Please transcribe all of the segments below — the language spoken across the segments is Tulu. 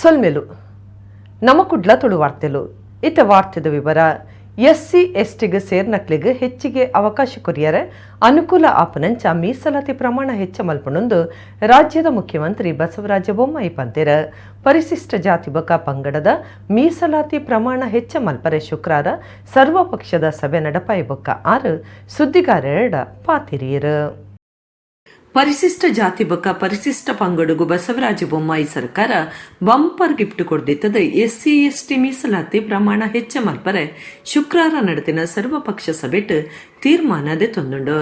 ಸೊಲ್ಮೆಲು ನಮ್ಮ ಕುಡ್ಲ ತುಳು ವಾರ್ತೆಲು. ಇತ್ತ ವಾರ್ತೆದ ವಿವರ. ಎಸ್ಸಿ ಎಸ್ಟಿಗೆ ಸೇರ್ನಕ್ಲೆಗ್ ಹೆಚ್ಚಿಗೆ ಅವಕಾಶ ಕೊರಿಯರೆ ಅನುಕೂಲ ಆಪನಂಚ ಮೀಸಲಾತಿ ಪ್ರಮಾಣ ಹೆಚ್ಚ ಮಲ್ಪುನೊಂದು ರಾಜ್ಯದ ಮುಖ್ಯಮಂತ್ರಿ ಬಸವರಾಜ ಬೊಮ್ಮಾಯಿ ಪಂತೆರ್. ಪರಿಶಿಷ್ಟ ಜಾತಿ ಬೊಕ ಪಂಗಡದ ಮೀಸಲಾತಿ ಪ್ರಮಾಣ ಹೆಚ್ಚ ಮಲ್ಪರೆ ಶುಕ್ರಾರ ಸರ್ವ ಪಕ್ಷದ ಸಭೆ ನಡಪಾಯಿ ಬೊಕ್ಕ ಆರು ಸುದ್ದಿಗಾರರೆಡ ಪಾತೆರಿಯೆರ್. ಪರಿಶಿಷ್ಟ ಜಾತಿ ಬೊಕ್ಕ ಪರಿಶಿಷ್ಟ ಪಂಗಡುಗು ಬಸವರಾಜ ಬೊಮ್ಮಾಯಿ ಸರ್ಕಾರ ಬಂಪರ್ ಗಿಫ್ಟ್ ಕೊರ್ದಿತ್ತದ. ಎಸ್ಸಿ ಎಸ್ಟಿ ಮೀಸಲಾತಿ ಪ್ರಮಾಣ ಹೆಚ್ಚ ಮಲ್ಪರೆ ಶುಕ್ರಾರ ನಡೆದಿನ ಸರ್ವ ಪಕ್ಷ ಸಭೆಟ್ ತೀರ್ಮಾನ ದೆತೊಂದುಂಡು.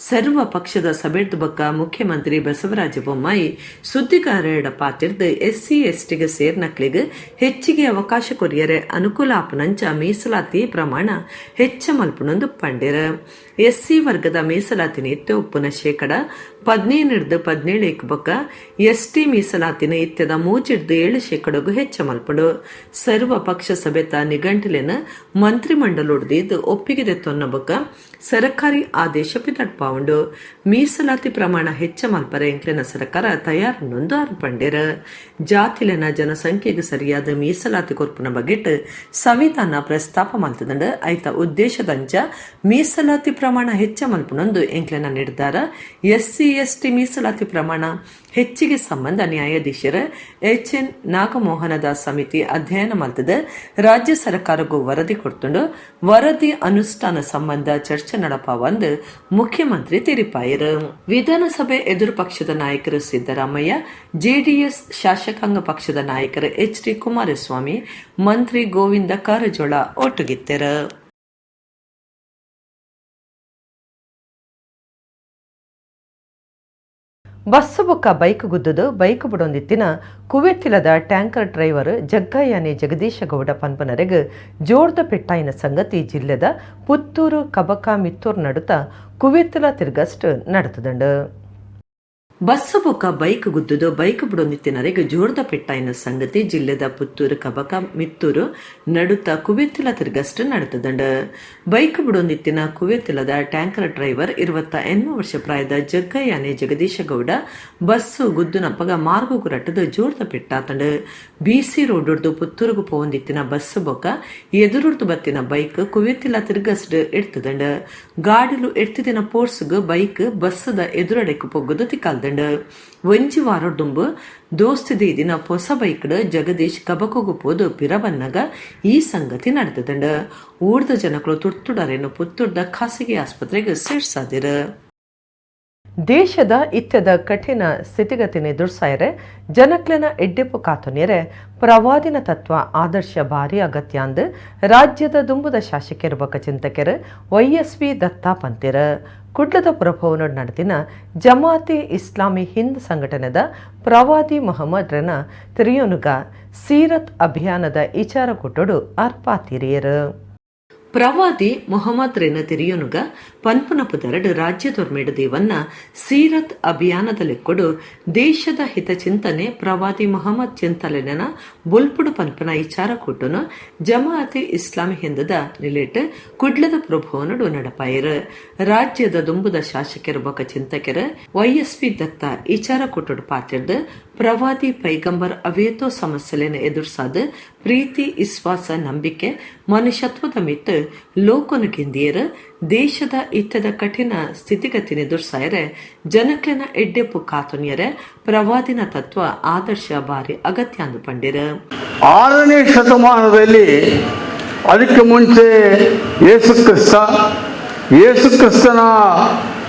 ಸರ್ವ ಪಕ್ಷದ ಸಭೆಡ್ದು ಬೊಕ್ಕ ಮುಖ್ಯಮಂತ್ರಿ ಬಸವರಾಜ ಬೊಮ್ಮಾಯಿ ಸುದ್ದಿಗಾರರೆಡ ಪಾತೆರ್ದ್, ಎಸ್ಸಿ ಎಸ್ಟಿಗೆ ಸೇರ್ನಕ್ಲೆಗ್ ಹೆಚ್ಚಿಗೆ ಅವಕಾಶ ಕೊರಿಯರೆ ಅನುಕೂಲ ಆಪುನಂಚ ಮೀಸಲಾತಿ ಪ್ರಮಾಣ ಹೆಚ್ಚ ಮಲ್ಪುನೊಂದು ಪಂಡೆರ್. ಎಸ್ಸಿ ವರ್ಗದ ಮೀಸಲಾತಿನ ಇತ್ತೆ ಉಪ್ಪುನ 15%ರ್ದು 17ಕ್ ಬೊಕ್ಕ ಎಸ್ಟಿ ಮೀಸಲಾತಿನ ಇತ್ತೆದ 3ರ್ದು 7 ಶೇಕಡಗು ಹೆಚ್ಚ ಮಲ್ಪುಂಡು. ಸರ್ವ ಪಕ್ಷ ಸಭೆತ ನಿಘಂಟುಲೆನ್ ಮಂತ್ರಿಮಂಡಲೊಡ್ದು ಒಪ್ಪಿಗೆ ದೆತ್ತೊನ್ನ ಬೊಕ್ಕ ಸರಕಾರಿ ಆದೇಶ ಪಿದಡ್ಪಾವುಂಡು. ಮೀಸಲಾತಿ ಪ್ರಮಾಣ ಹೆಚ್ಚ ಮಲ್ಪರೆ ಎಂಕ್ಲೆನ ಸರ್ಕಾರ ತಯಾರುಂಡು ಆರ್ ಪಂಡೆರ್. ಜಾತಿಲೆನ ಜನಸಂಖ್ಯೆಗೆ ಸರಿಯಾದ ಮೀಸಲಾತಿ ಕೊರ್ಪುನ ಬಗೆಟ್ ಸಂವಿಧಾನ ಪ್ರಸ್ತಾಪ ಮಲ್ತದಂಡು. ಐತ ಉದ್ದೇಶದಂಚ ಮೀಸಲಾತಿ ಪ್ರಮಾಣ ಹೆಚ್ಚ ಮಲ್ಪುನೊಂದು ಎಂಕ್ಲೆನ ನಿರ್ಧಾರ. ಎಸ್ಸಿ ಎಸ್ಟಿ ಮೀಸಲಾತಿ ಪ್ರಮಾಣ ಹೆಚ್ಚಿಗೆ ಸಂಬಂಧ ನ್ಯಾಯಾಧೀಶರು ಎಚ್ ಎನ್ ನಾಗಮೋಹನದ ಸಮಿತಿ ಅಧ್ಯಯನ ಮಲ್ತದ ರಾಜ್ಯ ಸರ್ಕಾರಕ್ಕೂ ವರದಿ ಕೊಡ್ತುಂಡು. ವರದಿ ಅನುಷ್ಠಾನ ಸಂಬಂಧ ಚರ್ಚೆ ನಡಪಾವಂದು ಮುಖ್ಯಮಂತ್ರಿ ತೆರಿಪಾಯರು. ವಿಧಾನಸಭೆ ಎದುರು ಪಕ್ಷದ ನಾಯಕರು ಸಿದ್ದರಾಮಯ್ಯ, ಜೆಡಿಎಸ್ ಶಾಸಕಾಂಗ ಪಕ್ಷದ ನಾಯಕರು ಎಚ್ ಡಿ ಕುಮಾರಸ್ವಾಮಿ, ಮಂತ್ರಿ ಗೋವಿಂದ ಕಾರಜೋಳ ಒಟ್ಟುಗಿತ್ತೆರು. ಬಸ್ಸು ಬೊಕ್ಕ ಬೈಕ್ ಗುದ್ದುದು ಬೈಕ್ ಬುಡೊಂದಿತ್ತಿನ ಕುವೆತ್ತಿಲದ ಟ್ಯಾಂಕರ್ ಡ್ರೈವರ್ ಜಗ್ಗಯ್ಯನೆ ಜಗದೀಶ ಗೌಡ ಪನ್ಪನರೆಗ್ ಜೋರ್ದ ಪೆಟ್ಟಾಯಿನ ಸಂಗತಿ ಜಿಲ್ಲೆದ ಪುತ್ತೂರು ಕಬಕ ಮಿತ್ತೂರ್ ನಡುತ ಕುವೆತ್ತಿಲ ತಿರ್ಗಸ್ಟ್ ನಡತದಂಡು. ಬಸ್ಸು ಬೊಕ್ಕ ಬೈಕ್ ಗುದ್ದುದು ಬೈಕ್ ಬುಡೊಂದಿತ್ತಿನರೆಗ್ ಜೋರ್ದ ಪೆಟ್ಟಾಯಿನ ಸಂಗತಿ ಜಿಲ್ಲೆದ ಪುತ್ತೂರು ಕಬಕ ಮಿತ್ತೂರು ನಡುತ ಕುವೆತ್ತಿಲ ತಿರ್ಗಸ್ಟ್ ನಡತದಂಡು. ಬೈಕ್ ಬುಡೊಂದಿತ್ತಿನ ಕುವೆತ್ತಿಲದ ಟ್ಯಾಂಕರ್ ಡ್ರೈವರ್ 28 ವರ್ಷ ಪ್ರಾಯದ ಜಗ್ಗಯ್ಯನೆ ಜಗದೀಶ ಗೌಡ ಬಸ್ಸು ಗುದ್ದುನಪ್ಪಗ ಮಾರ್ಗು ರಟ್ಟದು ಜೋರ್ದ ಪೆಟ್ಟಾತಂಡು. ಬಿಸಿ ರೋಡ್ದು ಪುತ್ತೂರುಗು ಪೋವೊಂದಿತ್ತಿನ ಬಸ್ಸು ಬೊಕ್ಕ ಎದುರುರ್ದು ಬತ್ತಿನ ಬೈಕ್ ಕುವೆತ್ತಿಲ ತಿರ್ಗಸ್ಟ್ ಎಡ್ತದಂಡು. ಗಾಡಿಲು ಎಡ್ತಿದಿನ ಪೋರ್ಸ್ಗ್ ಬೈಕ್ ಬಸ್ಸುದ ಎದುರಡೆಕ್ ಪೊಗ್ಗುದು ತಿಕ್ಕಲ್ದಂಡು. ಒಂಜಿ ವಾರೊಡ್ದುಂಬು ದೋಸ್ತಿದ ದಿನ ಪೊಸ ಬೈಕ್ಡ್ ಜಗದೀಶ್ ಕಬಕೊಗು ಪೋದು ಪಿರ ಬನ್ನಗ ಈ ಸಂಗತಿ ನಡೆದದಂಡು. ಊರ್ದ ಜನಕುಲು ತುರ್ತುಡರೇನು ಪುತ್ತೂರ್ದ ಖಾಸಗಿ ಆಸ್ಪತ್ರೆಗೆ ಸೇರ್ಸಾದಿರು. ದೇಶದ ಇತ್ಯದ ಕಠಿಣ ಸ್ಥಿತಿಗತಿನ ಎದುರ್ಸಾಯರೆ, ಜನಕ್ಲೆನ ಎಡ್ಡೆಪ್ಪು ಕಾತೊನ್ಯರೆ ಪ್ರವಾದಿನ ತತ್ವ ಆದರ್ಶ ಭಾರಿ ಅಗತ್ಯ ಅಂದ್ ರಾಜ್ಯದ ದುಂಬುದ ಶಾಸಕೆರು ಬೊಕ್ಕ ಚಿಂತಕೆರು ವೈಎಸ್ವಿ ದತ್ತಾ ಪಂತೆರ್. ಕುಡ್ಲದ ಪುರಭವನಡ್ ನಡೆದಿನ ಜಮಾತೆ ಇಸ್ಲಾಮಿ ಹಿಂದ್ ಸಂಘಟನೆದ ಪ್ರವಾದಿ ಮೊಹಮ್ಮದ್ ರನ ತೆರಿಯೊನುಗ ಸೀರತ್ ಅಭಿಯಾನದ ಇಚಾರ ಕೂಟೊಡು ಆರ್ ಪಾತೆರಿಯೆರ್. ಪ್ರವಾದಿ ಮೊಹಮ್ಮದ್ ರೆನ ತೆರಿಯೊನುಗ ಪನ್ಪುನ ಪುದರಡ್ ರಾಜ್ಯದೊರ್ಮೆಡ್ ದೇವನ್ನ ಸೀರತ್ ಅಭಿಯಾನದ ಲೆಕ್ಕೊಡು ದೇಶದ ಹಿತಚಿಂತನೆ ಪ್ರವಾದಿ ಮೊಹಮ್ಮದ್ ಚಿಂತಲೆನ ಬೊಲ್ಪುಡು ಪನ್ಪುನ ಇಚಾರ ಕೂಟನು ಜಮಾಅತೆ ಇಸ್ಲಾಮಿ ಹಿಂದದ ನಿಲೆಟ್ ಕುಡ್ಲದ ಪುರಭವನಡು ನಡಪಾಯೆರ್. ರಾಜ್ಯದ ದುಂಬುದ ಶಾಸಕೆರು ಬೊಕ ಚಿಂತಕೆರ್ ವೈಎಸ್ವಿ ದತ್ತ ಇಚಾರ ಕೂಟೊಡು ಪಾತೆರ್ದ್, ಪ್ರವಾದಿ ಪೈಗಂಬರ್ ಅವೇತೋ ಸಮಸ್ಯೆಲೆನ್ ಎದುರ್ಸಾದ್ ಪ್ರೀತಿ, ವಿಶ್ವಾಸ, ನಂಬಿಕೆ, ಮನುಷ್ಯತ್ವದ ಮಿತ್ತ್ ಲೋಕೊನು ಗೆಂದಿಯೆರ್. ದೇಶದ ಇತ್ತದ ಕಠಿಣ ಸ್ಥಿತಿಗತಿನ ಎದುರ್ಸಾಯರೆ, ಜನಕ್ಲೆನ ಎಡ್ಡೆಪ್ಪು ಕಾತೊನ್ಯರೆ ಪ್ರವಾದಿನ ತತ್ವ ಆದರ್ಶ ಬಾರಿ ಅಗತ್ಯ ಅಂದು ಪಂಡೆರ್. 6ನೇ ಶತಮಾನದಲ್ಲಿ, ಅದಕ್ಕೆ ಮುಂಚೆ ಯೇಸು ಕ್ರಿಸ್ತ, ಯೇಸು ಕ್ರಿಸ್ತನ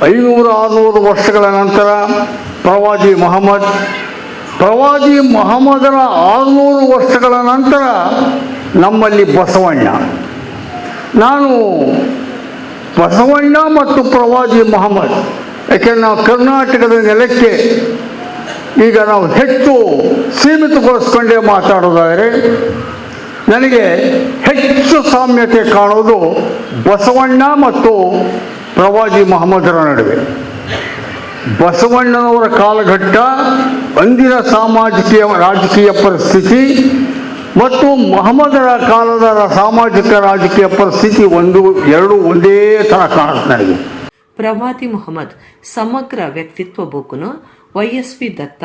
500-600 ವರ್ಷಗಳ ನಂತರ ಪ್ರವಾದಿ ಮೊಹಮ್ಮದ್, ಪ್ರವಾದಿ ಮೊಹಮ್ಮದನ 600 ವರ್ಷಗಳ ನಂತರ ನಮ್ಮಲ್ಲಿ ಬಸವಣ್ಣ. ನಾನು ಬಸವಣ್ಣ ಮತ್ತು ಪ್ರವಾದಿ ಮೊಹಮ್ಮದ್, ಯಾಕೆಂದರೆ ನಾವು ಕರ್ನಾಟಕದ ನೆಲಕ್ಕೆ ಈಗ ನಾವು ಹೆಚ್ಚು ಸೀಮಿತಗೊಳಿಸ್ಕೊಂಡೇ ಮಾತಾಡೋದಾದರೆ, ನನಗೆ ಹೆಚ್ಚು ಸಾಮ್ಯತೆ ಕಾಣೋದು ಬಸವಣ್ಣ ಮತ್ತು ಪ್ರವಾದಿ ಮೊಹಮ್ಮದರ ನಡುವೆ. ಬಸವಣ್ಣನವರ ಕಾಲಘಟ್ಟ, ಅಂದಿನ ಸಾಮಾಜಿಕ ರಾಜಕೀಯ ಪರಿಸ್ಥಿತಿ ಮತ್ತು ಮೊಹಮ್ಮದರ ಕಾಲದ ಸಾಮಾಜಿಕ ರಾಜಕೀಯ ಪರಿಸ್ಥಿತಿ ಒಂದು, ಎರಡು ಒಂದೇ ಥರ ಕಾಣುತ್ತೆ ನನಗೆ. ಪ್ರವಾದಿ ಮೊಹಮ್ಮದ್ ಸಮಗ್ರ ವ್ಯಕ್ತಿತ್ವ ಬೂಕುನು ವೈಎಸ್ವಿ ದತ್ತ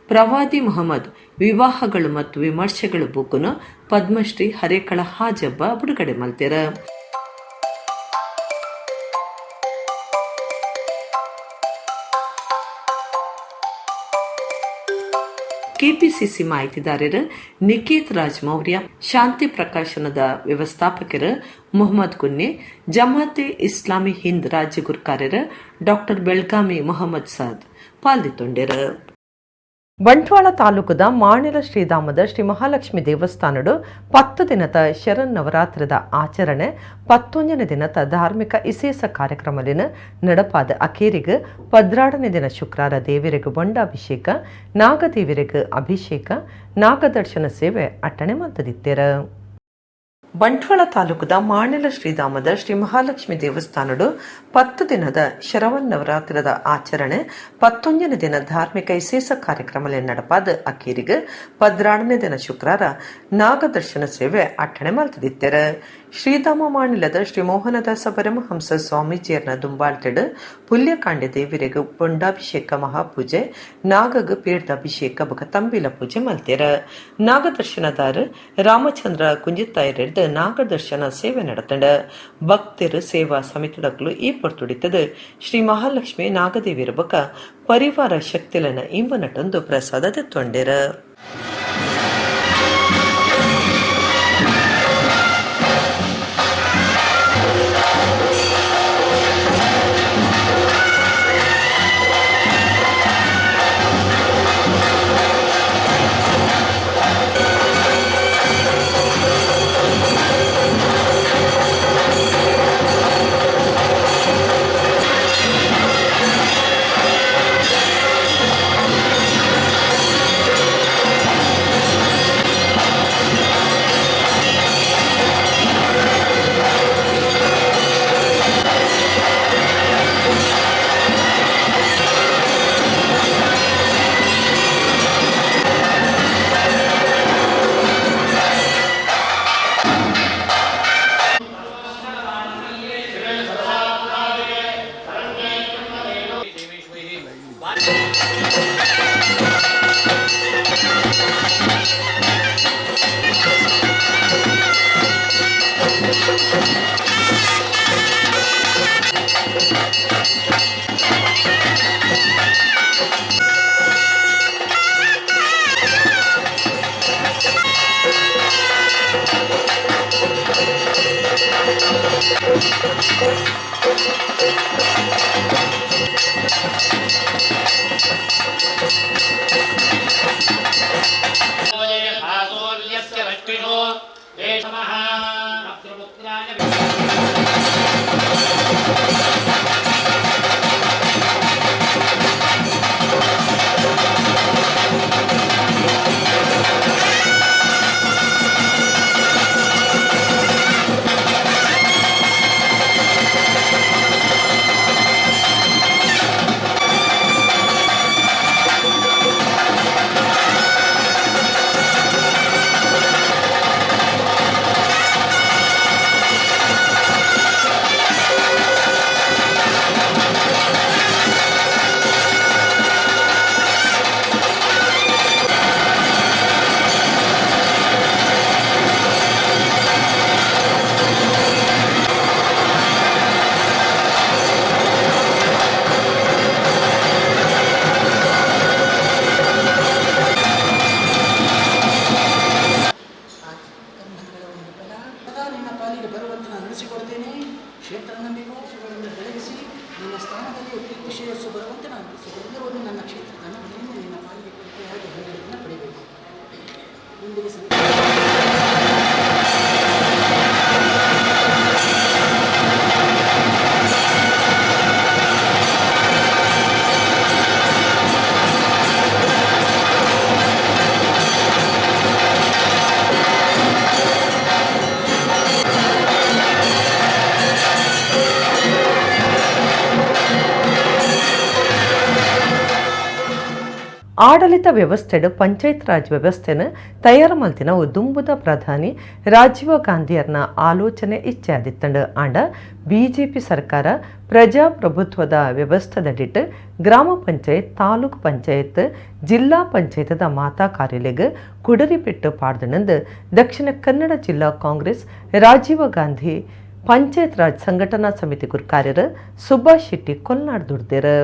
ಪ್ರವಾದಿ ಮೊಹಮ್ಮದ್ ವಿವಾಹಗಳು ಮತ್ತು ವಿಮರ್ಶೆಗಳು ಬೂಕುನು ಪದ್ಮಶ್ರೀ ಹರೇಕಳ ಹಾಜಬ್ಬ ಬಿಡುಗಡೆ ಮಲ್ತೆರ್. ಕೆಪಿಸಿಸಿ ಮಾಹಿತಿದಾರರು ನಿಕೇತ್ ರಾಜ್ ಮೌರ್ಯ, ಶಾಂತಿ ಪ್ರಕಾಶನದ ವ್ಯವಸ್ಥಾಪಕರು ಮೊಹಮ್ಮದ್ ಕುನ್ನಿ, ಜಮಾತೆ ಇಸ್ಲಾಮಿ ಹಿಂದ್ ರಾಜ್ಯ ಗುರ್ಕಾರ್ಯರು ಡಾಕ್ಟರ್ ಬೆಳಗಾವಿ ಮೊಹಮ್ಮದ್ ಸಾದ್ ಪಾಲ್ದಿತ್ತೊಂಡೆರು. ಬಂಟ್ವಾಳ ತಾಲೂಕುದ ಮಾಣಿಲ ಶ್ರೀಧಾಮದ ಶ್ರೀ ಮಹಾಲಕ್ಷ್ಮಿ ದೇವಸ್ಥಾನಡು 10 ದಿನದ ಶರನ್ನವರಾತ್ರದ ಆಚರಣೆ 11ನೇ ದಿನದ ಧಾರ್ಮಿಕ ಇಸೇಸ ಕಾರ್ಯಕ್ರಮಲಿನ ನಡಪಾದ ಅಕೇರಿಗೆ 12ನೇ ದಿನ ಶುಕ್ರಾರ ದೇವರಿಗೆ ಬೊಂಡಾಭಿಷೇಕ, ನಾಗದೇವರಿಗೆ ಅಭಿಷೇಕ, ನಾಗದರ್ಶನ ಸೇವೆ ಅಟ್ಟಣೆ ಮಲ್ತದಿತ್ತೆರ. ಬಂಟ್ವಾಳ ತಾಲೂಕುದ ಮಾಣಿಲ ಶ್ರೀಧಾಮದ ಶ್ರೀ ಮಹಾಲಕ್ಷ್ಮಿ ದೇವಸ್ಥಾನಡು 10 ದಿನದ ಶರವನ್ನವರಾತ್ರದ ಆಚರಣೆ 11ನೇ ದಿನ ಧಾರ್ಮಿಕ ಇಸೇಸ ಕಾರ್ಯಕ್ರಮ ನಡಪಾದ ಅಕೇರಿಗೆ 12ನೇ ದಿನ ಶುಕ್ರಾರ ನಾಗದರ್ಶನ ಸೇವೆ ಅಟ್ಟಣೆ ಮಲ್ತದಿತ್ತೆರ. ಶ್ರೀಧಾಮ ಮಾಣಿಲದ ಶ್ರೀ ಮೋಹನದಾಸ ಪರಮಹಂಸ ಸ್ವಾಮೀಜಿಯರ್ನ ದುಂಬಾಳ್ತೆಡು ಪುಲ್ಯಕಾಂಡೆ ದೇವರಿಗೆ ಪೊಂಡಾಭಿಷೇಕ ಮಹಾಪೂಜೆ, ನಾಗಗ ಪೇರ್ದ ಅಭಿಷೇಕ ಬೊಕ ತಂಬಿಲ ಪೂಜೆ ಮಲ್ತೆರ. ನಾಗದರ್ಶನದಾರ ರಾಮಚಂದ್ರ ಕುಂಜಿತ್ತಾಯರೆಡ್ದು ನಾಗದರ್ಶನ ಸೇವೆ ನಡತಂಡ. ಭಕ್ತರು ಸೇವಾ ಸಮಿತಿದಕ್ಲು ಈ ಪೊರ್ತುಡಿತದ ಶ್ರೀ ಮಹಾಲಕ್ಷ್ಮಿ ನಾಗದೇವಿಯರ ಬೊಕ ಪರಿವಾರ ಶಕ್ತಿಲನ ಇಂಬನಟೊಂದು ಪ್ರಸಾದ ದೆತ್ತೊಂಡೆರ. ಆಡಳಿತ ವ್ಯವಸ್ಥೆಡ್ ಪಂಚಾಯತ್ ರಾಜ್ ವ್ಯವಸ್ಥೆನ ತಯಾರು ಮಲ್ತಿನ ದುಂಬುದ ಪ್ರಧಾನಿ ರಾಜೀವ್ ಗಾಂಧಿಯರ್ನ ಆಲೋಚನೆ ಇಚ್ಛೆ ಆದಿತ್ತಂಡು. ಆಂಡ ಬಿಜೆಪಿ ಸರ್ಕಾರ ಪ್ರಜಾಪ್ರಭುತ್ವದ ವ್ಯವಸ್ಥೆದಡಿಟ್ಟು ಗ್ರಾಮ ಪಂಚಾಯತ್, ತಾಲೂಕು ಪಂಚಾಯತ್, ಜಿಲ್ಲಾ ಪಂಚಾಯತ್ದ ಮಾತಾ ಕಾರ್ಯಾಲಯಗ್ ಕುಡರಿಪೆಟ್ಟು ಪಾಡ್ದನಂದು ದಕ್ಷಿಣ ಕನ್ನಡ ಜಿಲ್ಲಾ ಕಾಂಗ್ರೆಸ್ ರಾಜೀವ್ ಗಾಂಧಿ ಪಂಚಾಯತ್ ರಾಜ್ ಸಂಘಟನಾ ಸಮಿತಿ ಗುರ್ಕಾರ್ಯರು ಸುಭಾಷ್ ಶೆಟ್ಟಿ ಕೊಲ್ನಾಡ್ ದುಡ್ದೇರು.